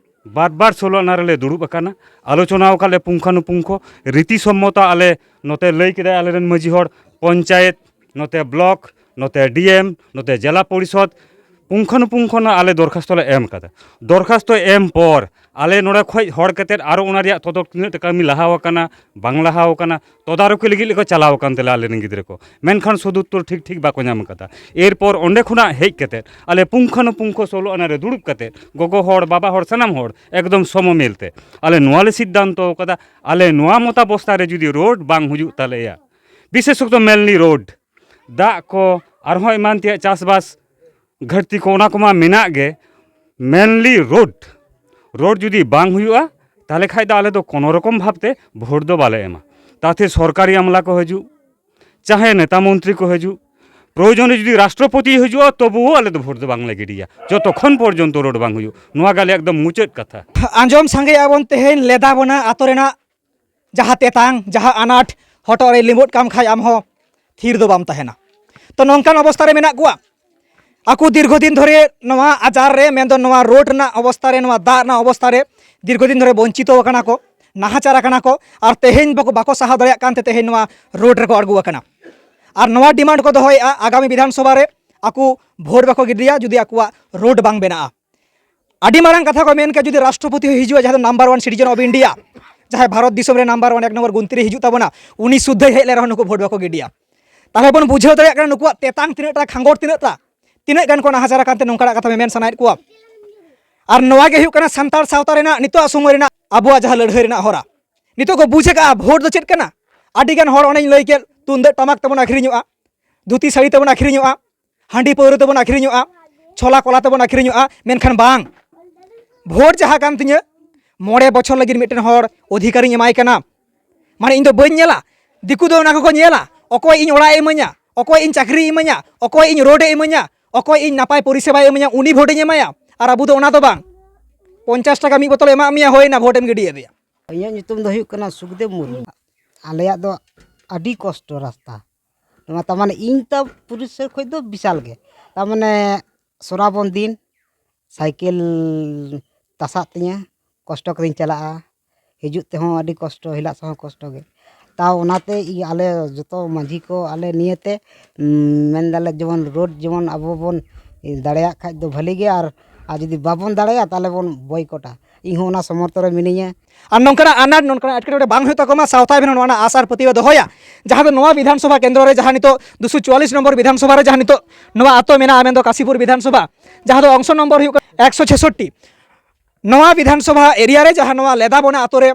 ᱵᱟᱨ ᱵᱟᱨ ᱥᱳᱞᱳ ᱟᱱᱟ ᱨᱮᱞᱮ ᱫᱩᱲᱩᱵ ᱟᱠᱟᱱᱟ, ᱟᱞᱳᱪᱚᱱᱟ ᱟᱠᱟᱫ ᱞᱮ ᱯᱩᱝᱠᱷᱟᱱᱩᱯᱩᱝᱠᱷᱚ, ᱨᱤᱛᱤ ᱥᱚᱢᱢᱚᱛᱚ ᱟᱞᱮ ᱱᱚᱛᱮ ᱞᱟᱹᱭ ᱠᱮᱫᱟᱭ ᱟᱞᱮᱨᱮᱱ ᱢᱟᱹᱡᱷᱤ ᱦᱚᱲ, ᱯᱚᱧᱪᱟᱭᱮᱛ, ᱱᱚᱛᱮ ᱵᱞᱚᱠ, ᱱᱚᱛᱮ ᱰᱤ ᱮᱢ, ᱱᱚᱛᱮ ᱡᱮᱞᱟ ᱯᱚᱨᱤᱥᱚᱫᱽ, ᱯᱩᱝᱠᱷᱟᱱᱩᱯᱩᱝᱠᱷᱚ ᱱᱟᱜ ᱟᱞᱮ ᱫᱚᱨᱠᱷᱟᱥᱛᱚ ᱞᱮ ᱮᱢ ᱠᱟᱫᱟ᱾ ᱫᱚᱨᱠᱷᱟᱥᱛᱚ ᱮᱢ ᱯᱚᱨ ᱟᱞᱮ ᱱᱚᱰᱮ ᱠᱷᱚᱡ ᱦᱚᱲ ᱠᱟᱛᱮᱫ ᱟᱨᱚ ᱚᱱᱟ ᱨᱮᱭᱟᱜ ᱛᱚᱫᱚᱠ ᱛᱤᱱᱟᱹᱜ ᱴᱟ ᱠᱟᱹᱢᱤ ᱞᱟᱦᱟᱣ ᱟᱠᱟᱱᱟ, ᱵᱟᱝ ᱞᱟᱦᱟᱣ ᱟᱠᱟᱱᱟ, ᱛᱚᱫᱟᱨᱚᱠᱤ ᱞᱟᱹᱜᱤᱫ ᱞᱮᱠᱚ ᱪᱟᱞᱟᱣ ᱟᱠᱟᱱ ᱛᱟᱞᱮᱭᱟ ᱟᱞᱮ ᱨᱮᱱ ᱜᱤᱫᱽᱨᱟᱹ ᱠᱚ, ᱢᱮᱱᱠᱷᱟᱱ ᱥᱚᱫᱩᱛᱛᱚᱨ ᱴᱷᱤᱠ ᱴᱷᱤᱠ ᱵᱟᱠᱚ ᱧᱟᱢ ᱟᱠᱟᱫᱟ᱾ ᱮᱨᱯᱚᱨ ᱚᱸᱰᱮ ᱠᱷᱚᱱᱟᱜ ᱦᱮᱡ ᱠᱟᱛᱮᱫ ᱟᱞᱮ ᱯᱩᱝᱠᱷᱟᱱᱩᱯᱩᱝᱠᱷᱚ ᱥᱳᱞᱳ ᱟᱱᱟ ᱨᱮ ᱫᱩᱲᱩᱵ ᱠᱟᱛᱮᱫ ᱜᱚᱜᱚ ᱦᱚᱲ, ᱵᱟᱵᱟ ᱦᱚᱲ, ᱥᱟᱱᱟᱢ ᱦᱚᱲ ᱮᱠᱫᱚᱢ ᱥᱚᱢᱚᱢᱤᱞ ᱛᱮ ᱟᱞᱮ ᱱᱚᱣᱟ ᱞᱮ ᱥᱤᱫᱽᱫᱷᱟᱱᱛᱚ ᱟᱠᱟᱫᱟ, ᱟᱞᱮ ᱱᱚᱣᱟ ᱢᱚᱛᱟᱵᱚᱥᱛᱟ ᱨᱮ ᱡᱩᱫᱤ ᱨᱳᱰ ᱵᱟᱝ ᱦᱩᱭᱩᱜ ᱛᱟᱞᱮᱭᱟ, ᱵᱤᱥᱮᱥᱚᱛᱚ ᱢᱮᱱᱞᱤ ᱨᱳᱰ, ᱫᱟᱜ ᱠᱚ ᱟᱨᱦᱚᱸ ᱮᱢᱟᱱ ᱛᱮᱭᱟᱜ ᱪᱟᱥᱵᱟᱥ ᱜᱷᱟᱹᱴᱛᱤ ᱠᱚ, ᱚᱱᱟ ᱠᱚᱢᱟ ᱢᱮᱱᱟᱜ ᱜᱮ, ᱢᱮᱱᱞᱤ ᱨᱳᱰ, ᱨᱳᱰ ᱡᱩᱫᱤ ᱵᱟᱝ ᱦᱩᱭᱩᱜᱼᱟ, ᱛᱟᱦᱚᱞᱮ ᱠᱷᱟᱡ ᱫᱚ ᱟᱞᱮ ᱫᱚ ᱠᱳᱱᱳ ᱨᱚᱠᱚᱢ ᱵᱷᱟᱵᱽᱛᱮ ᱵᱷᱳᱴ ᱫᱚ ᱵᱟᱞᱮ ᱮᱢᱟ᱾ ᱛᱟᱛᱮ ᱥᱚᱨᱠᱟᱨᱤ ᱟᱢᱞᱟ ᱠᱚ ᱦᱤᱡᱩᱜ, ᱪᱟᱦᱮ ᱱᱮᱛᱟ ᱢᱚᱱᱛᱨᱤ ᱠᱚ ᱦᱤᱡᱩᱜ, ᱯᱨᱚᱭᱳᱡᱚᱱ ᱨᱮ ᱡᱩᱫᱤ ᱨᱟᱥᱴᱨᱚᱯᱚᱛᱤ ᱦᱤᱡᱩᱜᱼᱟ, ᱛᱚᱵᱩᱣᱳ ᱟᱞᱮ ᱫᱚ ᱵᱷᱳᱴ ᱫᱚ ᱵᱟᱝᱞᱮ ᱜᱤᱰᱤᱭᱟ, ᱡᱚᱛᱚᱠᱷᱚᱱ ᱯᱚᱨᱡᱚᱱᱛᱚ ᱨᱳᱰ ᱵᱟᱝ ᱦᱩᱭᱩᱜ᱾ ᱱᱚᱣᱟ ᱜᱮ ᱟᱞᱮ ᱮᱠᱫᱚᱢ ᱢᱩᱪᱟᱹᱫ ᱠᱟᱛᱷᱟ᱾ ᱟᱸᱡᱚᱢ ᱥᱟᱸᱜᱮᱭᱟᱜ ᱵᱚᱱ ᱛᱮᱦᱮᱧ ᱞᱮᱫᱟ ᱵᱚᱱᱟ ᱟᱛᱳ ᱨᱮᱱᱟᱜ ᱡᱟᱦᱟᱸ ᱛᱮᱛᱟᱝ, ᱡᱟᱦᱟᱸ ᱟᱱᱟᱴ ᱦᱚᱴᱚᱜ ᱨᱮ ᱞᱤᱸᱵᱚᱫ ᱠᱟᱢ ᱠᱷᱟᱡ ᱟᱢ ᱦᱚᱸ ᱛᱷᱤᱨ ᱫᱚ ᱵᱟᱢ ᱛᱟᱦᱮᱱᱟ᱾ ᱛᱚ, ᱱᱚᱝᱠᱟᱱ ᱚᱵᱚᱥᱛᱟ ᱨᱮ ᱢᱮᱱᱟᱜ ᱠᱚᱣᱟ᱾ ᱟᱠᱚ ᱫᱤᱨᱜᱷᱚ ᱫᱤᱱ ᱫᱷᱚᱨᱮ ᱱᱚᱣᱟ ᱟᱡᱟᱨ ᱨᱮ, ᱢᱮᱱᱫᱚ ᱱᱚᱣᱟ ᱨᱳᱰ ᱨᱮᱱᱟᱜ ᱚᱵᱚᱥᱛᱟ ᱨᱮ, ᱱᱚᱣᱟ ᱫᱟᱜ ᱨᱮᱱᱟᱜ ᱚᱵᱚᱥᱛᱟ ᱨᱮ ᱫᱤᱨᱜᱷᱚ ᱫᱤᱱ ᱫᱷᱚᱨᱮ ᱵᱚᱧᱪᱤᱛᱚ ᱟᱠᱟᱱᱟ ᱠᱚ, ᱱᱟᱦᱟᱪᱟᱨ ᱟᱠᱟᱱᱟ ᱠᱚ, ᱟᱨ ᱛᱮᱦᱮᱧ ᱵᱟᱠᱚ, ᱵᱟᱠᱚ ᱥᱟᱦᱟᱣ ᱫᱟᱲᱮᱭᱟᱜ ᱠᱟᱱᱛᱮ ᱛᱮᱦᱮᱧ ᱱᱚᱣᱟ ᱨᱳᱰ ᱨᱮᱠᱚ ᱟᱬᱜᱚ ᱟᱠᱟᱱᱟ᱾ ᱟᱨ ᱱᱚᱣᱟ ᱰᱤᱢᱟᱱᱰ ᱠᱚ ᱫᱚᱦᱚᱭᱮᱫᱼᱟ ᱟᱜᱟᱢᱤ ᱵᱤᱫᱷᱟᱱ ᱥᱚᱵᱷᱟ ᱨᱮ ᱟᱠᱚ ᱵᱷᱳᱴ ᱵᱟᱠᱚ ᱜᱤᱰᱤᱭᱟ ᱡᱩᱫᱤ ᱟᱠᱚᱣᱟᱜ ᱨᱳᱰ ᱵᱟᱝ ᱵᱮᱱᱟᱜᱼᱟ᱾ ᱟᱹᱰᱤ ᱢᱟᱨᱟᱝ ᱠᱟᱛᱷᱟ ᱠᱚ ᱢᱮᱱ ᱠᱮᱭᱟ, ᱡᱩᱫᱤ ᱨᱟᱥᱴᱨᱚᱯᱚᱛᱤ ᱦᱚᱸ ᱦᱤᱡᱩᱜᱼᱟ, ᱡᱟᱦᱟᱸ ᱫᱚ number one citizen of India, ᱡᱟᱦᱟᱸᱭ ᱵᱷᱟᱨᱚᱛ ᱫᱤᱥᱚᱢ ᱨᱮ number one, ᱮᱠ ᱱᱚᱢᱵᱚᱨ ᱜᱩᱱᱛᱤ ᱨᱮ ᱦᱤᱡᱩᱜ ᱛᱟᱵᱚᱱᱟ, ᱩᱱᱤ ᱥᱩᱫᱽᱫᱷᱟᱹᱭ ᱦᱮᱡ ᱞᱮᱱ ᱨᱮᱦᱚᱸ ᱱᱩᱠᱩ ᱵᱷᱳᱴ ᱵᱟᱠᱚ ᱜᱤᱰᱤᱭᱟ᱾ ᱛᱟᱦᱚᱞᱮ ᱵᱚᱱ ᱵᱩᱡᱷᱟᱹᱣ ᱫᱟᱲᱮᱭᱟᱜ ᱠᱟᱱᱟ ᱱᱩᱠᱩᱣᱟᱜ ᱛᱮᱛᱟᱝ ᱛᱤᱱᱟᱹᱜ ᱴᱟ, ᱠᱷᱟᱸᱜᱚᱴ ᱛᱤᱱᱟᱹᱜ ᱴᱟ, ᱛᱤᱱᱟᱹᱜ ᱜᱟᱱ ᱠᱚ ᱱᱟᱦᱟᱪᱟᱨ ᱟᱠᱟᱱ ᱛᱮ ᱱᱚᱝᱠᱟᱱᱟᱜ ᱠᱟᱛᱷᱟ ᱢᱮᱢᱮᱱ ᱥᱟᱱᱟᱭᱮᱫ ᱠᱚᱣᱟ᱾ ᱟᱨ ᱱᱚᱣᱟ ᱜᱮ ᱦᱩᱭᱩᱜ ᱠᱟᱱᱟ ᱥᱟᱱᱛᱟᱲ ᱥᱟᱶᱛᱟ ᱨᱮᱱᱟᱜ ᱱᱤᱛᱚᱜ ᱥᱚᱢᱚᱭ ᱨᱮᱱᱟᱜ ᱟᱵᱚᱣᱟᱜ ᱡᱟᱦᱟᱸ ᱞᱟᱹᱲᱦᱟᱹᱭ ᱨᱮᱱᱟᱜ ᱦᱚᱨᱟ᱾ ᱱᱤᱛᱚᱜ ᱠᱚ ᱵᱩᱡᱽ ᱟᱠᱟᱫᱼᱟ ᱵᱷᱳᱴ ᱫᱚ ᱪᱮᱫ ᱠᱟᱱᱟ᱾ ᱟᱹᱰᱤ ᱜᱟᱱ ᱦᱚᱲ, ᱚᱱᱮᱧ ᱞᱟᱹᱭ ᱠᱮᱫ, ᱛᱩᱢᱫᱟᱹᱜ ᱴᱟᱢᱟᱠ ᱛᱮᱵᱚᱱ ᱟᱹᱠᱷᱨᱤᱧᱚᱜᱼᱟ, ᱫᱷᱩᱛᱤ ᱥᱟᱹᱲᱤ ᱛᱮᱵᱚᱱ ᱟᱹᱠᱷᱨᱤᱧᱚᱜᱼᱟ, ᱦᱟᱺᱰᱤ ᱯᱟᱹᱣᱨᱟᱹ ᱛᱮᱵᱚᱱ ᱟᱹᱠᱷᱨᱤᱧᱚᱜᱼᱟ, ᱪᱷᱚᱞᱟ ᱠᱚᱞᱟ ᱛᱮᱵᱚᱱ ᱟᱹᱠᱷᱨᱤᱧᱚᱜᱼᱟ, ᱢᱮᱱᱠᱷᱟᱱ ᱵᱟᱝ, ᱵᱷᱳᱴ ᱡᱟᱦᱟᱸ ᱠᱟᱱ ᱛᱤᱧᱟᱹ, ᱢᱚᱬᱮ ᱵᱚᱪᱷᱚᱨ ᱞᱟᱹᱜᱤᱫ ᱢᱤᱫᱴᱮᱱ ᱦᱚᱲ ᱚᱫᱷᱤᱠᱟᱨᱤᱧ ᱮᱢᱟᱭ ᱠᱟᱱᱟ᱾ ᱢᱟᱱᱮ, ᱤᱧ ᱫᱚ ᱵᱟᱹᱧ ᱧᱮᱞᱟ, ᱫᱤᱠᱩ ᱫᱚ ᱚᱱᱟ ᱠᱚᱠᱚ ᱧᱮᱞᱟ, ᱚᱠᱚᱭ ᱤᱧ ᱚᱲᱟᱜ ᱮ ᱤᱢᱟᱹᱧᱟ, ᱚᱠᱚᱭ ᱤᱧ ᱪᱟᱹᱠᱨᱤᱭ ᱤᱢᱟᱹᱧᱟ, ᱚᱠᱚᱭ ᱤᱧ ᱨᱳᱰ ᱮ ᱤᱢᱟᱹᱧᱟ, ᱚᱠᱚᱭ ᱤᱧ ᱱᱟᱯᱟᱭ ᱯᱚᱨᱤᱥᱮᱵᱟᱭ ᱤᱢᱟᱹᱧᱟ, ᱩᱱᱤ ᱵᱷᱳᱴᱤᱧ ᱮᱢᱟᱭᱟ᱾ ᱟᱨ ᱟᱵᱚ ᱫᱚ ᱚᱱᱟ ᱫᱚ ᱵᱟᱝ, ᱯᱚᱧᱪᱟᱥ ᱴᱟᱠᱟ ᱢᱤᱫ ᱵᱳᱛᱚᱞ ᱮᱢᱟᱜ ᱢᱮᱭᱟ, ᱦᱩᱭᱱᱟ, ᱵᱷᱳᱴᱮᱢ ᱜᱤᱰᱤ ᱟᱫᱮᱭᱟ᱾ ᱤᱧᱟᱹᱜ ᱧᱩᱛᱩᱢ ᱫᱚ ᱦᱩᱭᱩᱜ ᱠᱟᱱᱟ ᱥᱩᱠᱫᱮᱵ ᱢᱩᱨᱢᱩ᱾ ᱟᱞᱮᱭᱟᱜ ᱫᱚ ᱟᱹᱰᱤ ᱠᱚᱥᱴᱚ ᱨᱟᱥᱛᱟ᱾ ᱱᱚᱣᱟ ᱛᱟᱨ ᱢᱟᱱᱮ ᱤᱧ ᱛᱟ ᱯᱩᱨᱩᱥ ᱥᱮᱫ ᱠᱷᱚᱡ ᱫᱚ ᱵᱤᱥᱟᱞ ᱜᱮ᱾ ᱛᱟᱨ ᱢᱟᱱᱮ ᱥᱨᱟᱵᱚᱱ ᱫᱤᱱ ᱥᱟᱭᱠᱮᱞ ᱛᱟᱥᱟᱜ ᱛᱤᱧᱟᱹ, ᱠᱚᱥᱴᱚ ᱠᱟᱛᱮᱧ ᱪᱟᱞᱟᱜᱼᱟ, ᱦᱤᱡᱩᱜ ᱛᱮᱦᱚᱸ ᱟᱹᱰᱤ ᱠᱚᱥᱴᱚ, ᱦᱮᱞᱟᱜ ᱥᱮᱫ ᱦᱚᱸ ᱠᱚᱥᱴᱚ ᱜᱮ᱾ ᱛᱟᱣ ᱚᱱᱟᱛᱮ ᱤᱧ, ᱟᱞᱮ ᱡᱚᱛᱚ ᱢᱟᱹᱡᱷᱤ ᱠᱚ ᱟᱞᱮ ᱱᱤᱭᱟᱹᱛᱮ, ᱩᱸ, ᱢᱮᱱᱫᱟᱞᱮ ᱡᱮᱢᱚᱱ ᱨᱳᱰ ᱡᱮᱢᱚᱱ ᱟᱵᱚ ᱵᱚᱱ ᱫᱟᱲᱮᱭᱟᱜ ᱠᱷᱟᱡ ᱫᱚ ᱵᱷᱟᱹᱞᱤ ᱜᱮ, ᱟᱨ, ᱟᱨ ᱡᱩᱫᱤ ᱵᱟᱵᱚᱱ ᱫᱟᱲᱮᱭᱟᱜᱼᱟ ᱛᱟᱦᱚᱞᱮ ᱵᱚᱱ ᱵᱚᱭᱠᱚᱴᱟ᱾ ᱤᱧ ᱦᱚᱸ ᱚᱱᱟ ᱥᱚᱢᱚᱨᱛᱷᱚ ᱨᱮ ᱢᱤᱱᱟᱹᱧᱟ᱾ ᱟᱨ ᱱᱚᱝᱠᱟᱱᱟᱜ ᱟᱱᱟᱴ, ᱱᱚᱝᱠᱟᱱᱟᱜ ᱮᱴᱠᱮᱴᱚᱬᱮ ᱵᱟᱝ ᱦᱩᱭᱩᱜ ᱛᱟᱠᱚ ᱢᱟ, ᱥᱟᱶᱛᱟ ᱟᱹᱵᱤᱱ ᱦᱚᱸ ᱱᱚᱣᱟ ᱨᱮᱱᱟᱜ ᱟᱥ ᱟᱨ ᱯᱟᱹᱛᱭᱟᱹᱣ ᱫᱚᱦᱚᱭᱟ᱾ ᱡᱟᱦᱟᱸ ᱫᱚ ᱱᱚᱣᱟ ᱵᱤᱫᱷᱟᱱ ᱥᱚᱵᱷᱟ ᱠᱮᱱᱫᱨᱚ ᱨᱮ ᱡᱟᱦᱟᱸ ᱱᱤᱛᱚᱜ ᱫᱩᱥᱚ ᱪᱩᱣᱟᱞᱤᱥ ᱱᱚᱢᱵᱚᱨ ᱵᱤᱫᱷᱟᱱ ᱥᱚᱵᱷᱟ ᱨᱮ ᱡᱟᱦᱟᱸ ᱱᱤᱛᱚᱜ ᱱᱚᱣᱟ ᱟᱛᱳ ᱢᱮᱱᱟᱜᱼᱟ, ᱢᱮᱱᱫᱚ ᱠᱟᱥᱤᱯᱩᱨ ᱵᱤᱫᱷᱟᱱ ᱥᱚᱵᱷᱟ, ᱡᱟᱦᱟᱸ ᱫᱚ ᱚᱝᱥᱚ ᱱᱚᱢᱵᱚᱨ ᱦᱩᱭᱩᱜ ᱠᱟᱱᱟ ᱮᱠᱥᱚ ᱪᱷᱮᱥᱚᱴᱴᱤ᱾ ᱱᱚᱣᱟ ᱵᱤᱫᱷᱟᱱ ᱥᱚᱵᱷᱟ ᱮᱨᱤᱭᱟ ᱨᱮ ᱡᱟᱦᱟᱸ ᱱᱚᱣᱟ ᱞᱮᱫᱟᱵᱚᱱᱟ ᱟᱛᱳ ᱨᱮ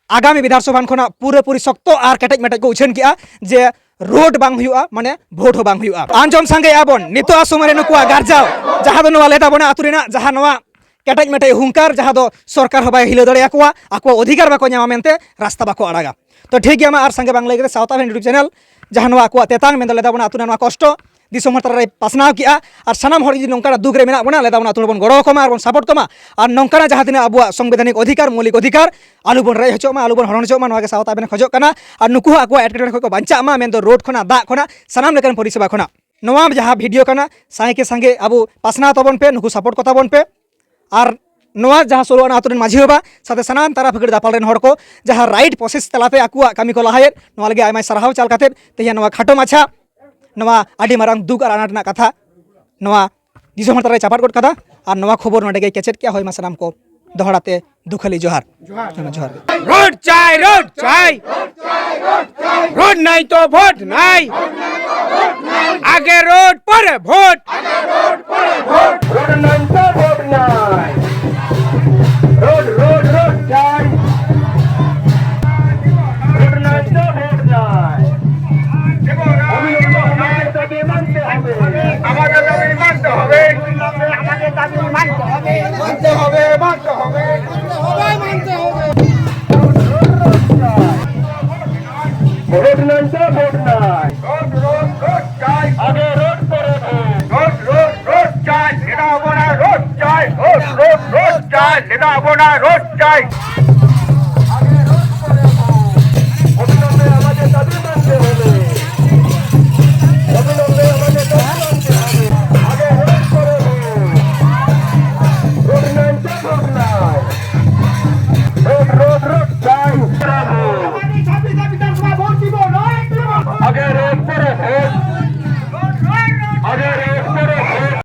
ᱟᱜᱟᱢᱤ ᱵᱤᱫᱷᱟᱱ ᱥᱚᱵᱷᱟ ᱠᱷᱚᱱᱟᱜ ᱯᱩᱨᱟᱹᱯᱩᱨᱤ ᱥᱚᱠᱛᱚ ᱟᱨ ᱠᱮᱴᱮᱡ ᱢᱮᱴᱮᱡ ᱠᱚ ᱩᱪᱷᱟᱹᱱ ᱠᱮᱜᱼᱟ ᱡᱮ ᱨᱳᱰ ᱵᱟᱝ ᱦᱩᱭᱩᱜᱼᱟ, ᱢᱟᱱᱮ ᱵᱷᱳᱴ ᱦᱚᱸ ᱵᱟᱝ ᱦᱩᱭᱩᱜᱼᱟ᱾ ᱟᱸᱡᱚᱢ ᱥᱟᱸᱜᱮᱭᱮᱜᱼᱟ ᱵᱚᱱ, ᱱᱤᱛᱚᱜ ᱟᱜ ᱥᱚᱢᱚᱭ ᱨᱮ ᱱᱩᱠᱩᱣᱟᱜ ᱜᱟᱨᱡᱟᱣ, ᱡᱟᱦᱟᱸ ᱫᱚ ᱱᱚᱣᱟ ᱞᱮᱫᱟᱵᱚᱱᱟ ᱟᱛᱳ ᱨᱮᱱᱟᱜ ᱡᱟᱦᱟᱸ ᱱᱚᱣᱟ ᱠᱮᱴᱮᱡ ᱢᱮᱴᱮᱡ ᱦᱩᱝᱠᱟᱨ, ᱡᱟᱦᱟᱸ ᱫᱚ ᱥᱚᱨᱠᱟᱨ ᱦᱚᱸ ᱵᱟᱭ ᱦᱤᱞᱟᱹᱣ ᱫᱟᱲᱮᱭᱟᱠᱚᱣᱟ, ᱟᱠᱚᱣᱟᱜ ᱚᱫᱷᱤᱠᱟᱨ ᱵᱟᱠᱚ ᱧᱟᱢᱟ ᱢᱮᱱᱛᱮ ᱨᱟᱥᱛᱟ ᱵᱟᱠᱚ ᱟᱲᱟᱜᱟ᱾ ᱛᱚ ᱴᱷᱤᱠ ᱜᱮᱭᱟ, ᱢᱟ ᱟᱨ ᱥᱟᱸᱜᱮ ᱵᱟᱝ ᱞᱟᱹᱭ ᱠᱟᱛᱮ ᱥᱟᱶᱛᱟ ᱟᱵᱷᱮᱱ YouTube ᱪᱮᱱᱮᱞ ᱡᱟᱦᱟᱸ ᱱᱚᱣᱟ ᱟᱠᱚᱣᱟᱜ ᱛᱮᱛᱟᱝ, ᱢᱮᱱᱫᱚ ᱞᱮᱫᱟᱵᱚᱱᱟ ᱟᱛᱳ ᱨᱮᱱᱟᱜ ᱱᱚᱣᱟ ᱠᱚᱥᱴᱚ ᱫᱤᱥᱚᱢ ᱦᱚᱲ ᱛᱟᱞᱟᱨᱮ ᱯᱟᱥᱱᱟᱣ ᱠᱮᱜᱼᱟ᱾ ᱟᱨ ᱥᱟᱱᱟᱢ ᱦᱚᱲ ᱡᱩᱫᱤ ᱱᱚᱝᱠᱟᱱᱟᱜ ᱫᱩᱠ ᱨᱮ ᱢᱮᱱᱟᱜ ᱵᱚᱱᱟ, ᱞᱮᱫᱟᱵᱚᱱᱟ ᱟᱛᱳ ᱦᱚᱲ ᱵᱚᱱ ᱜᱚᱲᱚ ᱟᱠᱚ ᱢᱟ ᱟᱨ ᱵᱚᱱ ᱥᱟᱯᱳᱨᱴ ᱠᱚᱢᱟ᱾ ᱟᱨ ᱱᱚᱝᱠᱟᱱᱟᱜ ᱡᱟᱦᱟᱸ ᱛᱤᱱᱟᱹᱜ ᱟᱵᱚᱣᱟᱜ ᱥᱚᱝᱵᱤᱫᱷᱟᱱᱤᱠ ᱚᱫᱷᱤᱠᱟᱨ, ᱢᱳᱣᱞᱤᱠ ᱚᱫᱷᱤᱠᱟᱨ, ᱟᱞᱚ ᱵᱚᱱ ᱨᱮᱡ ᱦᱚᱪᱚᱜ ᱢᱟ, ᱟᱞᱚ ᱵᱚᱱ ᱦᱚᱲᱚᱱ ᱦᱚᱪᱚᱜ ᱢᱟ, ᱱᱚᱣᱟ ᱜᱮ ᱥᱟᱶᱛᱟ ᱟᱵᱮᱱ ᱠᱷᱚᱡᱚᱜ ᱠᱟᱱᱟ᱾ ᱟᱨ ᱱᱩᱠᱩ ᱦᱚᱸ ᱟᱠᱚᱣᱟᱜ ᱮᱴᱠᱮᱴᱚᱬᱮ ᱠᱷᱚᱱ ᱠᱚ ᱵᱟᱧᱪᱟᱜ ᱢᱟ, ᱢᱮᱱᱫᱚ ᱨᱳᱰ ᱠᱷᱚᱱᱟᱜ, ᱫᱟᱜ ᱠᱷᱚᱱᱟᱜ, ᱥᱟᱱᱟᱢ ᱞᱮᱠᱟᱱ ᱯᱚᱨᱤᱥᱮᱵᱟ ᱠᱷᱚᱱᱟᱜ᱾ ᱱᱚᱣᱟ ᱡᱟᱦᱟᱸ ᱵᱷᱤᱰᱤᱭᱳ ᱠᱟᱱᱟ, ᱥᱟᱸᱜᱮ ᱠᱮ ᱥᱟᱸᱜᱮ ᱟᱵᱚ ᱯᱟᱥᱱᱟᱣ ᱛᱟᱵᱚᱱ ᱯᱮ, ᱱᱩᱠᱩ ᱥᱟᱯᱳᱨᱴ ᱠᱚ ᱛᱟᱵᱚᱱ ᱯᱮ᱾ ᱟᱨ ᱱᱚᱣᱟ ᱡᱟᱦᱟᱸ ᱥᱳᱞᱳ ᱟᱱᱟ ᱟᱛᱳ ᱨᱮᱱ ᱢᱟᱹᱡᱷᱤ ᱵᱟᱵᱟ ᱥᱟᱶᱛᱮ ᱥᱟᱱᱟᱢ ᱛᱟᱨᱟ ᱯᱷᱟᱹᱠᱲ ᱫᱟᱯᱟᱞ ᱨᱮᱱ ᱦᱚᱲ ᱠᱚ ᱡᱟᱦᱟᱸ ᱨᱟᱭᱤᱴ ᱯᱨᱚᱥᱮᱥ ᱛᱟᱞᱟᱛᱮ ᱟᱠᱚᱣᱟᱜ ᱠᱟᱹᱢᱤ ᱠᱚ ᱞᱟᱦᱟᱭᱮᱫ, ᱱᱚᱣᱟ ᱞᱟᱹᱜᱤᱫ ᱟᱭᱢᱟ ᱥᱟᱨᱦᱟᱣ ᱪᱟᱞ ᱠᱟᱛᱮᱫ ᱛᱮᱦᱮᱧ ᱱᱚᱣᱟ ᱠᱷᱟᱴᱚ ᱢᱟᱪᱷᱟ, ᱱᱚᱣᱟ ᱟᱹᱰᱤ ᱢᱟᱨᱟᱝ ᱫᱩᱠ ᱟᱨ ᱟᱱᱟᱴ ᱨᱮᱱᱟᱜ ᱠᱟᱛᱷᱟ ᱱᱚᱣᱟ ᱫᱤᱥᱚᱢ ᱦᱚᱲ ᱛᱟᱞᱟᱨᱮ ᱪᱟᱯᱟᱫ ᱜᱚᱫ ᱠᱟᱫᱟ᱾ ᱟᱨ ᱱᱚᱣᱟ ᱠᱷᱚᱵᱚᱨ ᱱᱚᱰᱮ ᱜᱮ ᱠᱮᱪᱮᱫ ᱠᱮᱜᱼᱟ᱾ ᱦᱳᱭ, ᱢᱟ ᱥᱟᱱᱟᱢ ᱠᱚ ᱫᱚᱦᱲᱟ ᱛᱮ ᱫᱩᱠᱷᱟᱹᱞᱤ ᱡᱚᱦᱟᱨ᱾ ᱡᱚᱦᱟᱨ, ᱡᱚᱦᱟᱨ᱾ রোড চাই, রোড চাই। রোড নাই তো ভোট নাই। আগে রোড, পরে ভোট। রোড নাই তো ভোট নাই। রোড, রোড, রোড চাই। রোড নাই তো ভোট নাই। আমাদের দাবি মানতে হবে। আমাদের দাবি মানতে হবে। মানতে হবে, মানতে হবে। ভোট নাই তো ভোট নাই। রোড, রোড, রোড চাই। আগে রোড, পরে ভোট। রোড, রোড, রোড চাই। নেতা হবো না, রোড চাই। রোড, রোড, রোড চাই। নেতা হবো না, রোড চাই।